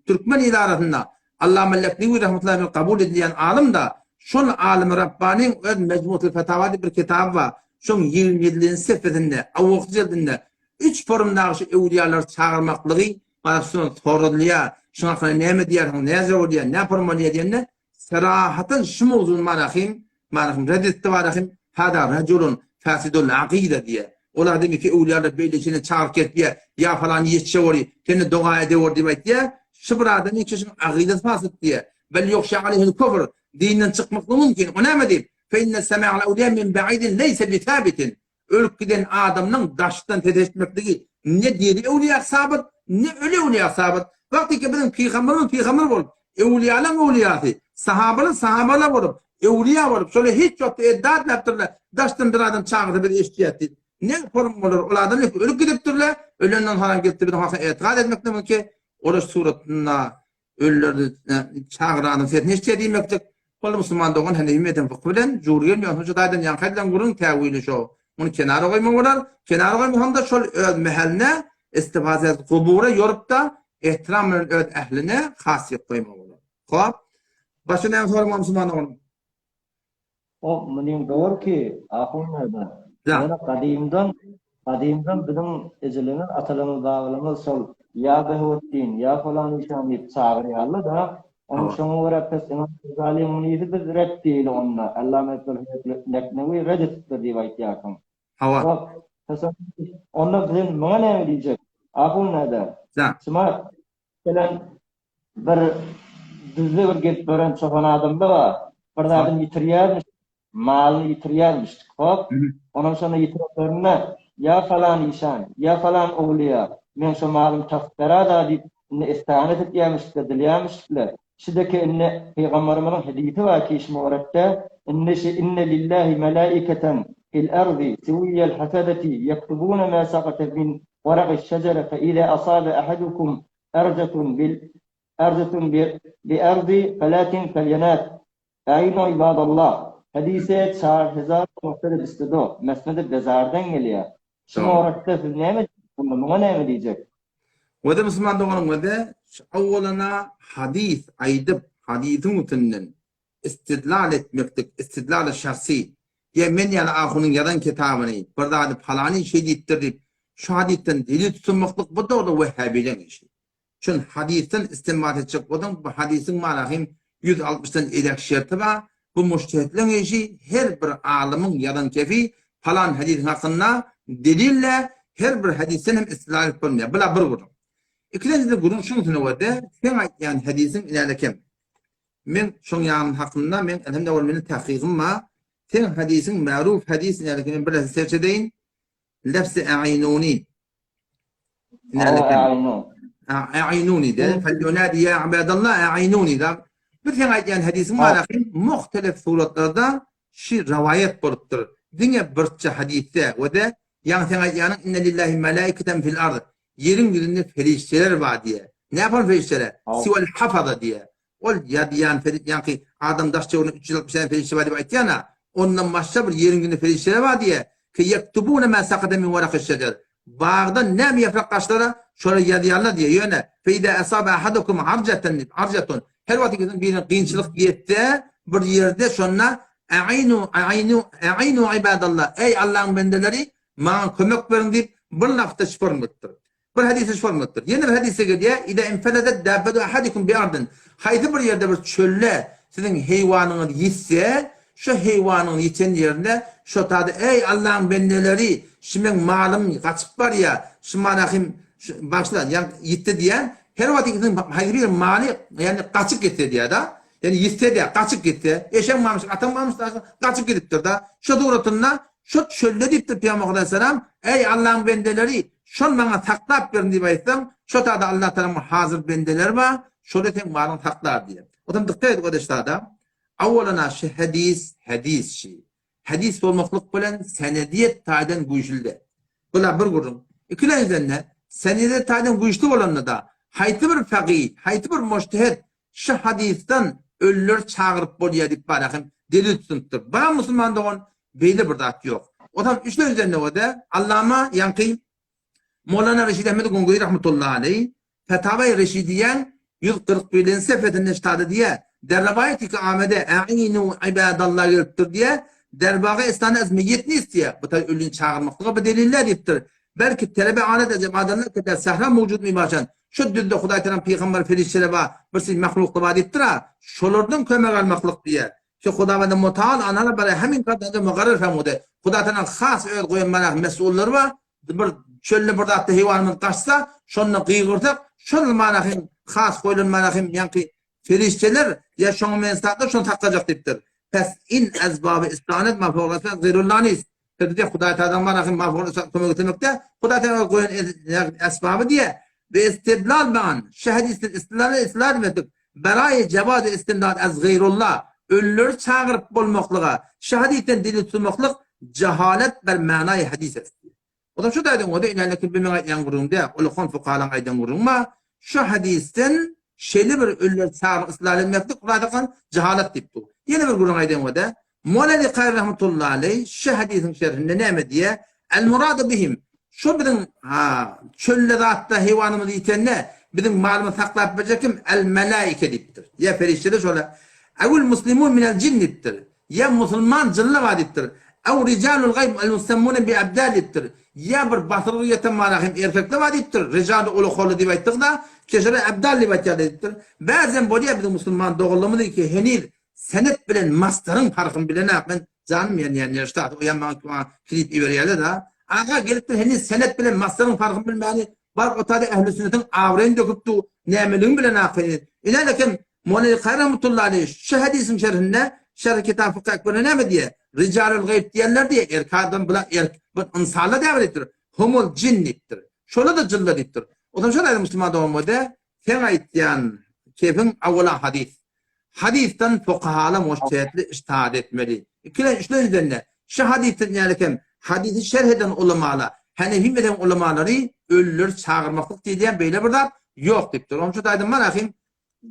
türkmen ili arasynda Allama Leknewi rahmetullahi aleyh kabul edilýän alym-da, şol alymy Rabbanyň öz Mejmuatul Fetawa diýip bir kitaby bar, şoň 27-nji sefesinde, owalky jildinde üç forumdaky şu öwlüýalary çagyrmaklygy mana şundan soradylýar, şuň hakynda näme diýýärsiň, näce bolýar, nä form bolýar diýende, Serahatyn şu mowzuny marahym, marahym red etdi marahym, hada rajulun fasidul akyda diýýär. Ol adam iki öwlüýalar beýle seni çagyryp gelip diýýär, ýa falan ýetişe bory, seni doga edewor diýip aýtýar. Şu bir adam iki şuň akydasy fasid diýýär. Bel ýokşa aleyhil kufr, dinden çykmaklygy mümkin. O näme diýip? Fe inne sema'al awliya min ba'idin leýse bi sabitin. Ölüp giden adamynyň daşdan ses eşitmekligi ne diri öwlüýä sabyt, ne öli öwlüýä sabyt. Wagtyky biziň pygamberimiz pygamber bolup, öwlüýalaň öwlüýasy, sahabalar sahabalar bolup, öwlüýä bolup, şolar hiç wagtda edda etmäpdirler, daşdan bir adam çagyrsa biz eşitýäs diýip. Ne forum bolar, ol adam ilki ölüp gidipdirler, ölenden soňam gelipdir biziň haka etikat etmekden mümkin, olar suratynda Ölüleri çagyranyň sesini eşitýär diýmeklik. Ol musulman dogan Hanefi mezhebi fykhy bilen jur gelmeýär. Şonuň üçin taýdan ýaňky aýdylan gürrüň täwili şo. Muny kenara goýmak bolar. Kenara goýmasaň-da şol öz mäheline istifazet gubura ýorup-da ehtiram bilen öz ähline hasýet goýmak bolar. Hop. Başga näme soraň bar musulman doganym? O munyň dogry ki, ahun aga. Ýöne gadymdan, gadymdan biziň ejelerimiz, atalarymyz, babalarymyz şol ýa Behwetdin, ýa falan işan diýip çagyrýarlar-da. Onuň şoňa görä pes Ymam Gazalyň munyzy biz ret diýeli onda. Allama Ebdulhaý Leknewi ret edipdir diýip aýtýarsyň. Hawa. Hop. Onda biz muňa näme diýjek? Ahun aga. Şumat. Meselem, bir düzde bir gezip ýören çopan adamda bar. Bir zadyny ýitirýärmiş, malyny ýitirýärmiş. Hop, onam şonda ýitirenlerinde, Ýa falan işan, ýa falan owliýa, meň şo malymy tapyp berada diýip, indi istiganet etýärmişler, dileýärmişler. Şideki indi Pygamberimiziň hedisi bar ki, şu mübarekde, indi şi inne lillahi melaiketen fil ardi siwiyyel hafazati yektubuna ma sakata min waraqi şejere fe iza asabe ahadukum arjatun bil arjatun bi bi ardi felatin felyenat Ainu ibadallah Hadise çar hezar nokta do Mesnedi Bezardan gelýär. Şu moratda siz näme diýjek muňa näme diýjek? Wede musulman doganyň wede şu awwalana hadys aýdyp hadysyň üstünden istidlal etmeklik istidlal şahsy ýa men ýaly ahunyň ýazan kitabyny bir zady palany şeý diýipdir diýip şu hadysdan delil tutunmaklyk bu dogry wehhabileň işi. Çün hadysdan istinbat etjek bolsaň bu hadysyň manasy 160 dan elek şerti bar bu mujtehitleň işi her bir alymyň ýazan kefi palan hadysyň hakynda delille her bir hadysdan hem istidlal edip bolmaýar. Bula bir gürrüň. Ikilenjide gürrüň şuň üstüne görde seň aýtýan hadysyň inäle kem. Men şoň ýanyň hakynda men elhamdülillah ol meniň tahkygym bar. Seň hadysyň maruf hadys inäle kem men bir serç edeýin. Lefzi a'inuni. A'inuni de. Felyunadi ya ibadallah a'inuni da. Bir sen aýdýan hadisiň manasy muhtelif suratlarda şi rawaýat bolupdyr. Diňe birçe hadisde we de ýaňy sen aýdýanyň inne lillahi malaikatan fil ard. Ýeriň ýüzünde perişdeler bar diýe. Näme perişdeler? Siwal hafaza diýe. Ol ýazýan ýaňky adam daş töwereginde 360 däne perişde bar diýip aýtýan-a, ondan başga bir ýeriň ýüzünde perişdeler bar diýýär, Ke ýektubune ma sakata min warakiş şejer. Bagdan näme ýaprak gaçlara, şolary ýazýarlar diýýär. Ýöne, fe iza asaba ahadukum arjatan diýip, arjatun. Her wagt ikisiň birine kynçylyk ýetse, bir ýerde şonda ainu, ainu, ainu ibadallah, eý Allahyň bendeleri, maňa kömek beriň diýip, bir lafzda şypyrmypdyr. Bir hadysda şu bolmalydyr. Ýene bir hadysda gelýär, Iza infeledet dabbetu ahadikum bi ardin. Haýsy bir ýerde bir çölde siziň heýwanyňyz ýitse, şo heýwanyň ýiten ýerinde şo tada eý Allaň bendeleri, şu meň malym gaçyp barýar, şu mala hem bagyşla, ýa ýitdi diýýän, her wagt ikisiniň haýsy bir maly ýagny gaçyp gitse diýýär-de. Ýagny ýitse diýýär, gaçyp gitse, eşegiň barmyş, atyň barmyş, gaçyp gidipdir-de. Şo suratynda. Şo çölde diýipdir Pygamber alaýhyssalam, Eý, Allaň bendeleri, şony maňa saklap beriň diýip aýtsaň, şo taýda Allatagalaň hazyr bendeleri bar, şolar seň malyňy saklar diýýär. Otam dykgat edip odeşdada, Awwalana şi hadis, hadis şi. Hadis bolmaklyk bilen senediýet taýdan güýçlüde. Bula bir gürrüň. Ikilenjiden-de, senediýet taýdan güýçli bolanda-da, haýsy bir fakyh, haýsy bir mujtehid Şu hadysdan ölüleri çagyryp bolýar diýip bara hem delil tutunypdyr. Bar musulman dogan beýle bir zat ýok. Ozal üçlenjiden nowada Allama ýaňky Molana Reşid Ahmed Gongoýy rahmetullahi aleý Fetawaý Reşidiýäň 141-nji sefesinde ştada diýýär, Der rowaýaty ki amede A'inu ibadallah gelipdir diýýär, Der waga istana ez meýýet nist diýýär. Bu taý ölüni çagyrmaklyga bir deliller diýipdir. Belki telebe anet ez ibadallah ki der sahra mewjud mibaşan. Şu düzde Hudaý Tagalaň pygamber perişdeleri bar, bir siz mahluklar bar diýipdir-a, şolardan kömek almaklyk diýýär. Ki Hudawendiň Mutaal anara bara hemin kadar mugarrar fermudy. Hudaý Tagalaň has öz goýan mana mesullary bar, bir çölde bir zatda heýwanymyz gaçsa, şonda gygyrsak, şol mana hem has goýlan mana hem ýaňky perişdeler ýa şoňa meňzeş zatlar şony saklajak diýipdir. Pes in ezbaby istanet ma fawqa gaýrullanis. Bizde Hudaý Tagalaň bar ahim maful kömek etmekde Hudaý Tagala goýan esbaby diýe we istidlal ban şu hadisden istidlal istidlal etip beraýy jawaz istimdad az gaýrullah ölüleri çagyryp bolmaklyga şu hadisden delil tutmaklyk jahalet bir manaýy hadis O zaman şu daýdan o da inäleki bir meň aýdýan gürrüňde ulakan fukalaň aýdan gürrüňi bar şu hadisden şeýle bir ölüleri çagyryp istidlal etmeklik Hudaý Tagala jahalat diýip dur. Ýene bir gürrüň aýdaýyn o da Moleli Kary rahmetullahi aleý şu hadysyň şerhinde näme diýýär? El muradu bihim Şu biziň ha çölde zatda heýwanymyz ýitende biziň malymyzy saklap berjek kim? El melaike diýipdir. Ýa perişdeler şola. Awul muslimun minel jin diýipdir. Ýa musulman jynlar bar diýipdir. Aw rijalul gaýb el musammune bi abdal diýipdir. Ýa bir basyrgy ýatan mala hem erkekler bar diýipdir. Rijalu uluholy diýip aýtdyk-da, keşere abdal diýip aýtýarlar diýipdir. Bäzem bolýar biziň musulman doganlarymyz ki heniz Senet bilen masdaryň parhyny bilenok men janym ýanýar Nerştat oýam maňa maňa klip iberýärler da aga gelipdir heniz senet bilen masdaryň parhyny bilmäni baryp otada ähli sünnetiň abraýyny döküp du nämeligini bilenok heniz ine lekin Moleli Kary rahmetullahi aleýh şu hadisiň şerhinde Şerh Kitab Fykh Ekberde näme diýýär Rijalul gaýb diýenler diýýär erkek adam bular erk bir ynsanlar däl diýipdir humul jin diýipdir şolar-da jynlar diýipdir o zaman şol aýdan musulman dogan boldy Seň aýtýan kefiň awala hadys. Hadysdan fukahalar mujtehitli ijtihad etmeli. Ikilen üçlenjiden-de şu hadysdan ýaly hem hadysy şerh eden ulamalar, Hanefi mezhebiň ulamalary ölüleri çagyrmaklyk diýilýän beýle bir zat ýok diýipdir. Onuň üçin aýdym bar ahym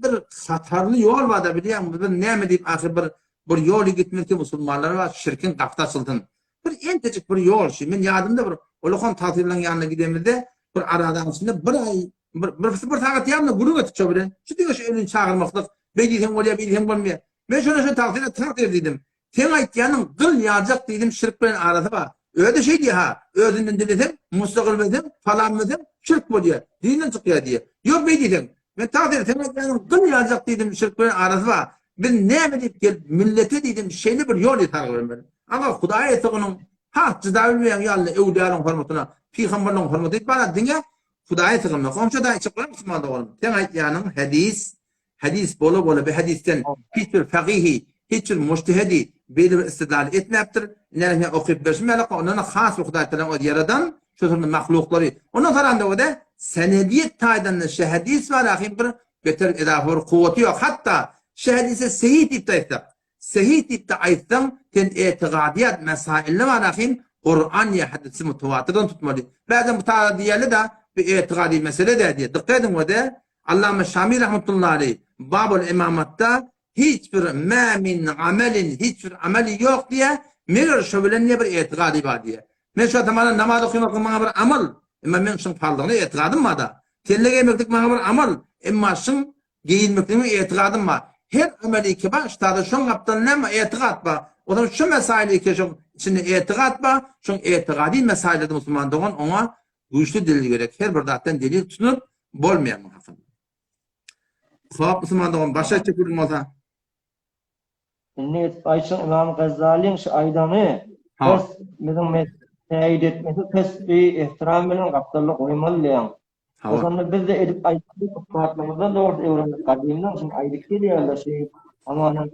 bir hatarly ýol bar-da bilýäňmi biz näme diýip ahyr bir bir ýoly gitmeli ki musulmanlar bar şirkiň gapysy açylsyn. Bir entejik bir ýol şu. Men ýadymda bir ulakan tagsyrylaryň ýanyna gidemizde bir aradanyň içinde bir aý Bir, bir, bir sagat ýarymda gürrüň etdik şo bilen. Şu diňe şu ölüni çagyrmaklyk, beý diýseň bolýar, beý diýseň bolmaýar. Men şonda şo tagsyra tagsyr diýdim. Seň aýtýanyň gyl ýaljak diýdim, şirk bilen arasy bar. Özi şeý diýýär, ha, özünden dileseň, mustagyl bilseň, falan bilseň, şirk bolýar, dinden çykýar diýýär. Ýok beý diýseň, men tagsyr seň aýtýanyň gyl ýaljak diýdim, şirk bilen arasy bar. Biz näme diýip gelip millete diýdim, şeýle bir ýol ýasarga bilmedim. Aga, Hudaýa sygynyň, has jyda bilmeýän ýaly öwlüýalaryň hormatyna, pygamberleriň hormaty diýip bara diňe Hudaýa sygynmak. Onça da içip goýar musulman doganym. Seň aýtýanyň hadis, hadis bola bola bu hadisden hiç bir fakyhy, hiç bir mujtehedi beýle bir istidlal etmäpdir. Ine men okyp berşim ýaly ondan has bir Hudaý taala öz ýaradan şu türlü mahluklary. Ondan soranda o da senediýet taýdan da şu hadis bar ahim bir beter edafa bir kuwwaty ýok. Hatda şu hadise sehih diýip de aýtsak, Sehih diýip-de aýtsaň, sen etigadyýat mesailini bar ahim, Kuran ýa hadysy mutawatyrdan tutmaly. Bäzem bu taýda diýeli-de, bu etigady mesele däl diýýär. Dykgat ediň we-de, Allama Şami rahmetullahi aleýh Babul Imamatda hiç bir mä min amelin hiç bir ameli ýok diýýär, meger şo bilen diýýär bir etigady bar diýýär. Men şu atamana namaz okamak maňa bir amal, emma men şuň parlygyna etigadym bar-da. Kelle geýmeklik maňa bir amal, emma şuň Geýinmekligiň etigadym bar. Her ameli ki bar, ştada şoň gapdalynda näme etigat bar. O zaman şu mesaili ki şoň içinde etigat bar, şoň etigady mesailerde musulman dogan oňa güýçli delil gerek. Her bir zatdan delil tutunyp bolmaýar muň hakynda. Sogap musulman dogan başga aýtjak gürrüň bolsa. Indi edip aýtsaň Ymam Gazzalyň şu aýdany pes biziň täýit etmesi pes bi ehtiram bilen gapdalda goýmaly diýýäň. Şonda biz-de edip aýtdyk, ussatlarymyzdan dogrusu öwrendik, gadymdan şuny aýdyp gelýärler, şu hamana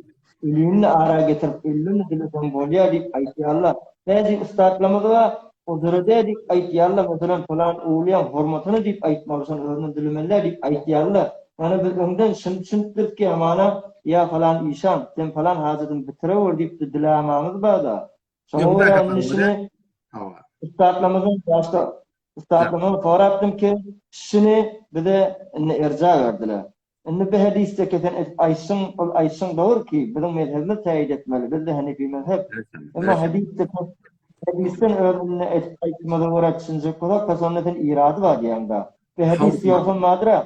ölüni ara getirip, öldümi dileseň bolýar diýip aýtýarlar. Bäzi ussatlarymyz bar, olara dä diýip aýtýarlar, meselem, pylan öwlüýäň hormatyna diýip aýtmaly, şony özünden dilemeli-dä diýip aýtýarlar. Ýöne biz öňden şuny düşünipdiris ki, hamana, ýa falan işan, sen falan hajatymy bitirewer diýip dilämamiz bar-da. Şoňa görä indi şuny ussatlarymyzyň başda ussatlarymyzdan sorapdym ki, şuny bize indi erja berdiler. Indi bu hedisdeki sen edip aýtşyň, ol aýtşyň dogry ki, biziň mezhebimiz täýit etmeli, bizde henefi mezhep. Emma hedisdeki hedisden özüni edip aýtmaza görä düşünjek bolsak, pes onda sen irady bar diýýäň-da. Bu hedis ýogsam bardyr-a.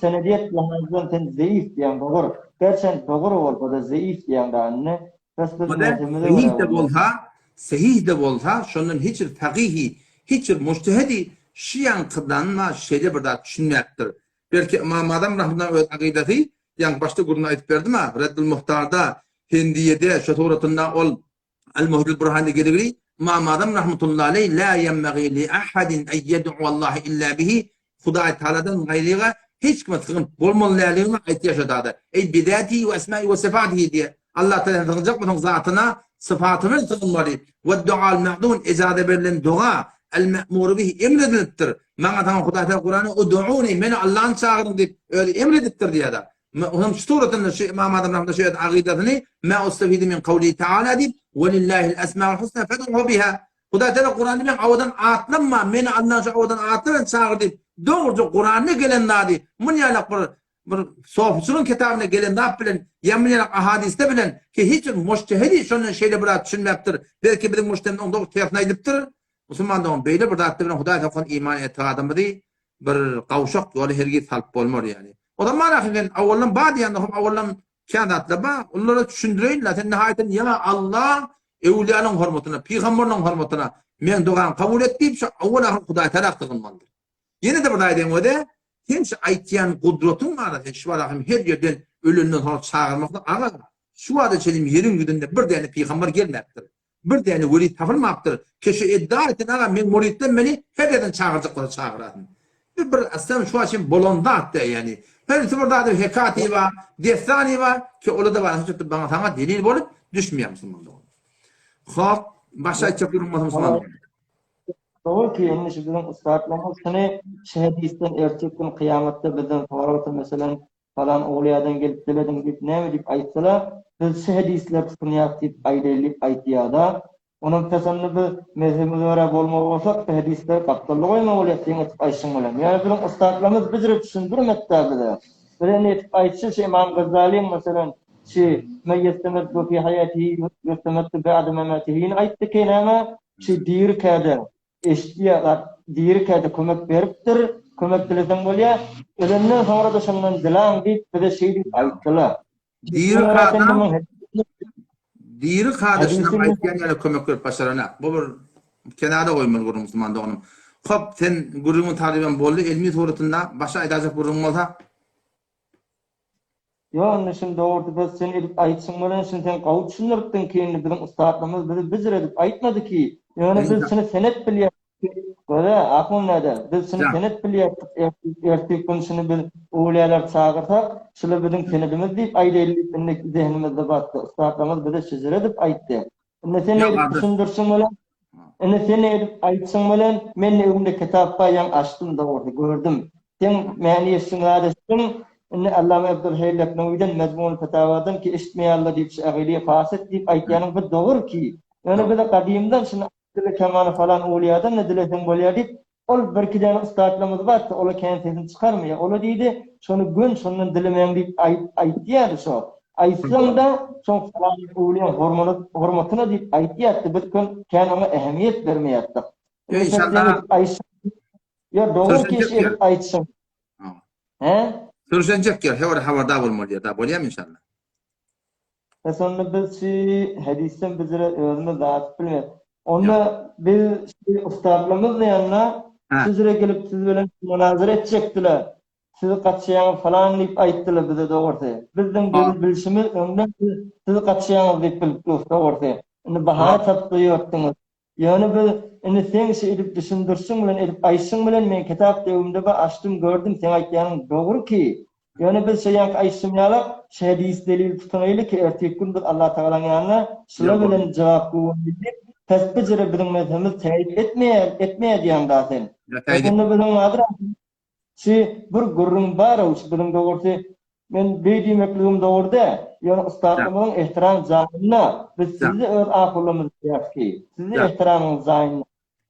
Senediýet lihazdan sen zeif diýýäň dogry. Gerçem dogry bolsa-da zeif diýýäň-da indi. Pes biz mezhebimize görä Sehih-de bolsa, sehih-de bolsa, şondan hiç bir fakyhy, hiç bir mujtehedi şu ýaňkydan-da şeýle bir zat düşünmäpdir. Belki Ymam Azam rahmetullah öz akydasy, ýaňky başda gürrüňini aýdyp berdim-ä, Reddül Muhtarda, Hendiýede, şo suratynda ol Al-Muhdil Burhanda geligri, Ymam Azam rahmetullahi aleý la ýenbagi li ahadin en ýed'uwallaha illa bihi, Hudaý Tagaladan gaýryga hiç kime sygynyp bolmaly däldigini aýtýar şo zada. Eý bizatihi we esmaihi we sifatihi diýýär. Allah Tagaladan sygynjak bolsaň zatyna, syfatyna sygynmaly. We dual ma'dun ejaza berlen doga, al-ma'muru bihi emr edilipdir. Maňa saňa Hudaý Tagala Kuranda Ud'uni, meni Allany çagyryň diýip özi emr edipdir diýýär. Onuň şu suratynda şu Ymam Azam rahmetullah şu ýerde agydasyny ma ustafidu min kawlihi taala diýip, Welillahil esmaul husna fed'uhu biha. Hudaý Tagala Kuranda meň owadan atlam bar, meni Allanyň şu owadan atly bilen çagyr diýip, dogruja Kuranda gelen zady mun ýalak bir bir sofuçylygyň kitabynda gelen zat bilen ýa mun ýalak ahadysda bilen ki hiç bir mujtehidi şondan şeýle bir zat düşünmäpdir. Belki biziň mujtehidimiz oň dogry tersini aýdypdyr. Musulman dogan beýle bir zatda bilen Hudaý saklasyn iman etigadymyzy bir gawşak ýola hergiz salyp bolmar ýaly. O zaman ahyr sen awaldan bar diýende hop awaldan kän zatlar bar. Onlara düşündireýin la sen nihaýetinde ýa Allah öwliýanyň hormatyna, pygamberiniň hormatyna meň dogamy kabul et diýip şu awal ahyr Hudaý tarap sygynmalydyr. Ýene-de bir zat aýdaýyn öde sen şu aýtýan gudratyň bar sen şu wagt hem her ýerden ölenden soň çagyrmakda aga şu wagta çenli ýeriň ýüzünde bir däne pygamber gelmäpdir. Bir däne weli tapylmapdyr. Keşe edda etsin aga meň muritlerim meni her ýerden çagyrjak bolsa çagyrasyn. Bu bir aslan şu açyn bolan zat dä ýani. Hersi bir zady hekaty bar, dessany bar ki ola da bar hiç wagtda baňa saňa delil bolup düşmeýär musulman dogan. Hop, başga aýtjak gürrüň bolsa musulman dogan. Dogry ki indi şu biziň ussatlarymyz şuny şu hedisden erteki gün kyýamatda bizden soralsa meselem Falan owliýadan gelip dilediň diýip näme diýip aýtsalar, biz şu hedisleri tutunýas diýip aýdaýly diýip aýtýada. Onam pesende biz mezhebimize görä bolmaly bolsak şu hedisleri gapdalda goýmaly bolýas seň etip aýtşyň bilen. Ýöne biziň ussatlarymyz bijire düşündirmekdä bize. Bize indi etip aýtşy şu Ymam Gazzalyň meselem şu Men ýestemeddu fi haýatihi ýestemeddu ba'de mematihini aýtdy ki näme şu dirikäde Eşitýär zat dirikä-de kömek beripdir, kömek dileseň bolýar, ölenden soňra-da şondan diläň diýip bize şeý diýip aýtdylar. Diri kada Diri kada şunuň aýtýan ýaly kömek berip başaranak. Bu bir kenara goýmaly gürrüň musulman doganym. Hop sen gürrüňiň tarypam boldy elmi suratynda başga aýdajak gürrüň bolsa. Ýok indi şuny dogrusy biz sen edip aýtşyň bilen şuny sen gowy düşündiripdiň ki indi biziň ussatlarymyz bizi bijir edip aýtmady ki ýöne biz şuny senet bilýäris ki göze ahun däde biz şuny senet bilýäris ertir gün şuny biz öwlüýäleri çagyrsak şular biziň senedimiz diýip aýdaýly diýip indi zehnimizde batdy ussatlarymyz bize şijir edip aýtdy Indi sen edip düşündirşiň bilen, indi sen edip aýtşyň bilen, men öňümde kitap bar, ýaňy açdym dogrusy, gördüm. Seň mäni eşitdiň zat eşitdiň, indi Allama Abdulhaý Leknowiden Mezmunul Fetawadan ki eşitmeýärler diýip şu agyly fasyk diýip aýtýanyň bir dogry ki, ýöne bize gadymdan şuny aýtdylar kemany falan owliýadan-da dileseň bolýar diýip, Ol birki däne ussatlarymyz bardy, ola kän sesini çykarmaýar. Ola diýdi, şony gön şondan dilemäň diýip aýtýardy şo. Aýtsaň-da, şoň falan öwlüýäň hormatyna diýip aýtýardy, biz kän oňa ähmiýet bermeýärdik. Ýa dogry ki iş edip aýtşyň. He? Sürüşenjek ýer, hewer habardar bolmaly ýer, da bolýamy inşallah. Pes onda biz şi hadysdan bizlere özümiz zat bilmeýäs. Onda biz şi ussatlarymyz ýanyna sizlere gelip siz bilen munazara etjekdiler. Siz gaçýaňyz falan diýip aýtdylar bize dogrusy. Bizden biz bilşimiz öňden siz siz gaçýaňyz diýip bilip durus dogrusy. Indi bahana tapyp ýörtdüňiz. Ýöne biz indi seň şi edip düşündirşiň bilen edip aýtşyň bilen men kitap döwümde bar açdym gördüm seň aýtýanyň dogry ki ýöne biz şo ýaňky aýtşym ýalak şi hedis delil tutunaýly ki ertir gün biz Allatagalaň ýanyna şular bilen jogap gowaýly diýip. Pes bijire biziň mezhebimiz täýit etmeýär, etmeýär diýýäň da sen. Onda biziň bardyr Şi bir gürrüň bar-ow, şi biziň dogrusy, men beý diýmekligim dogry däl, ýöne ussatlarymyzyň ehtiram jaýynda, biz sizi öz ahullamyz diýýäris ki, sizi ehtiramyňyz jaýynda.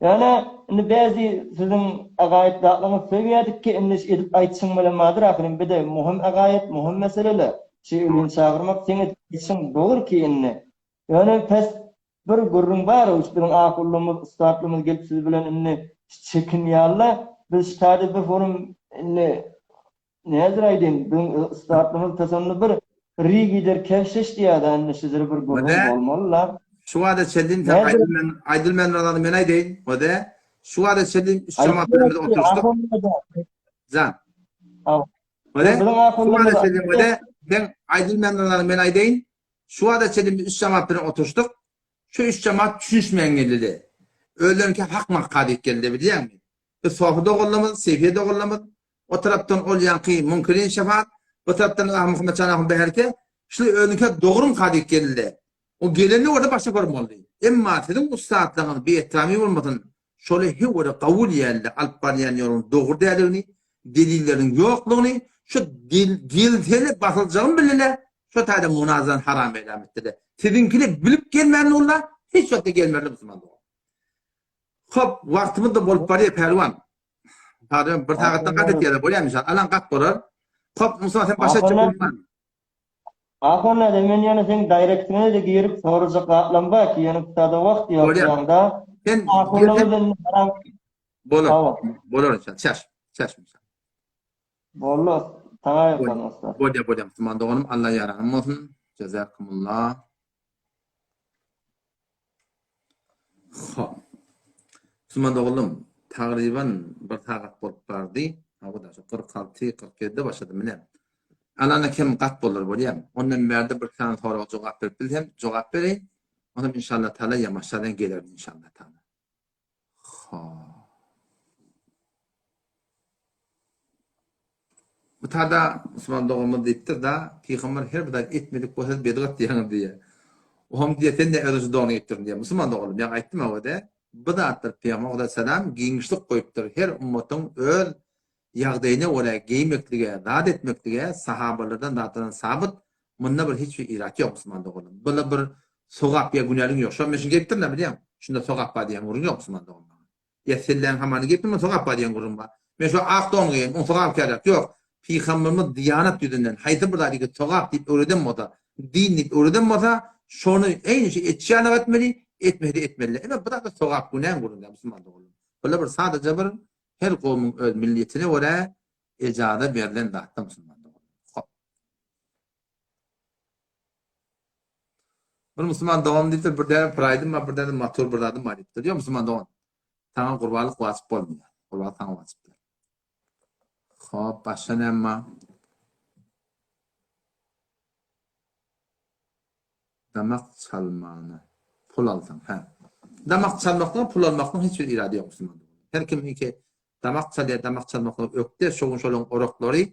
Ýöne indi bäzi siziň agaýyp zatlaryňyzy söýýädik ki, indi şi edip aýtşyň bilen bardyr ahyryn, bir-de muhim agaýyp, muhim mesele-le, şi ölini çagyrmak seň edip aýtşyň dogry ki indi. Ýöne pes Bir gürrüň bar şu biziň ahullymyz, ussatlymyz gelip siz bilen indi çekinýärler. Biz şu taýda bir forum indi nädir aýdayyn, biziň ussatlymyz pesonda bir ri gider keşiş diýýär indi şizir bir gürrüň bolmaly-la. Şu wada çenli sen aýdylman aýdylman zady men aýdaýyn. Ode şu wada çenli üç jemaat bilen biz oturyşdyk. Jan. Ode şu wada çenli ode ben aýdylman zady men aýdaýyn. Şu wagta çenli biz üç jamat bilen oturyşdyk. Şu üç jamat düşünişmän geldi. Özleriňki hak makka diýip geldi bilýäňmi? Biz Sofy doganlarymyz, Seýfiýe doganlarymyz, o tarapdan ol ýaňky Munkirin şefaat, bu tarapdan Ah Muhammet jan ahun Beherke, şular özüniňki dogrumka diýip geldi. O gelende bolsa başga görüm boldy. Emma siziň ussatlaryňyz biehtiramy bolmasyn, Şoly höwere gabul ýälde alyp barýan ýoluň dogry däligini, delilleriniň ýoklugyny, şu gelsele basyljagyny bildiler, şo taýda munazarany haram eýlam etdiler. Siziňkini bilip gelmän durlar, hiç wagtda gelmezler musulman dogan. Hop, wagtymyz-da bolup barýar pälwan. Pardon, bir sagatdan gat etýärler, bolýarmy inşallah. Alan gat bolar. Hop, musulman sen başa çyk. Ahun däde men ýöne seň daýrektiňe-de girip sorajak zatlam bar ki ýöne kütada wagt ýok Bolýar. ýaňda. Sen Ahunlarymyz indi haram Bolar. Hawa. Bolar inşallah. Çaş. Çaş inşallah. Boldy saňa ýokan ussat. Bolýar, bolýar. Musulman doganym Allah ýaranym bolsun. Jazakumullah. Hop. Musulman doganlarym, tagryban bir sagat bolup bardy. Hawa-da, şu 46, 47-de başladym ine. Alana kem gat bolar bolýar. Ondan bärde bir sany soraga jogap berip bilsem, jogap bereýin. Onam inşallah taala ýamaşadan gelerin inşallah taala. Hop. Bu tada musulman doganymyz diýipdir da, pygamber her bir zat etmedik bolsa bedgat diýýäňiz diýýär. Ohm diýýär, sen ne özüňçe dogny geýipdirsiň diýýär. Musulman doganym, ýa aýtdym öwede, bu zatlar pygamber aleyhisselam giňişlik goýupdyr. Her ummatyň öz ýagdaýyna görä geýmeklige, zat etmeklige sahabalardan zatlardan sabyt, munda bir hiç bir irat ýok musulman doganym. Bula bir sogap ýa günäliň ýok. Şo men şuny geýipdirin-ä bilýäň. Şunda sogap bar diýen gürrüň ýok musulman doganym. Ýa selläň hamany geýipdirmi sogap bar diýen gürrüň bar. Men şo ak don geýen, oň sogaby käräk. Ýok. Pygamberimiz diýanat ýüzünden haýsy bir zady sogap diýip öwreden bolsa, din diýip öwreden bolsa, şony eýni şu etşi ýaly etmeli, etmese-de etmeli. Emma bu zatlar sogap günäň gürrüňi däl musulman doganlar. Bular bir sadaja bir her kowumyň öz milliyetine görä ejaza berlen zatlar musulman doganlar. Hop. Bir musulman dogan diýipdir, bir däne praýdym bar, bir däne motor bir zadym bar diýipdir. Ýok musulman dogan. Saňa gurbanlyk wajyp bolmaýar. Gurbanlyk saňa wajyp däl. Hop, başga näme bar? Damak çalmana pul alsaň, hä. Damak çalmakdan pul almakdan hiç bir irady ýok musulman dogan. Her kim iki damak çalýar, damak çalmakdan ökde, şo gün şolaryň oraklary,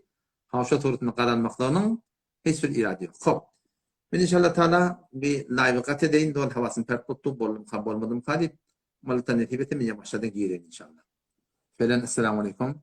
ha şo suratynda gazanmaklarynyň Hiç bir irady ýok. Hop. Men inşallah taala bir live gat edeýin, doly hawasyny perk tutduk, boldumka, bolmadymka diýip. Allah nesip etse men ýamaşadan gireýin inşallah. Felen esselamu aleýkum.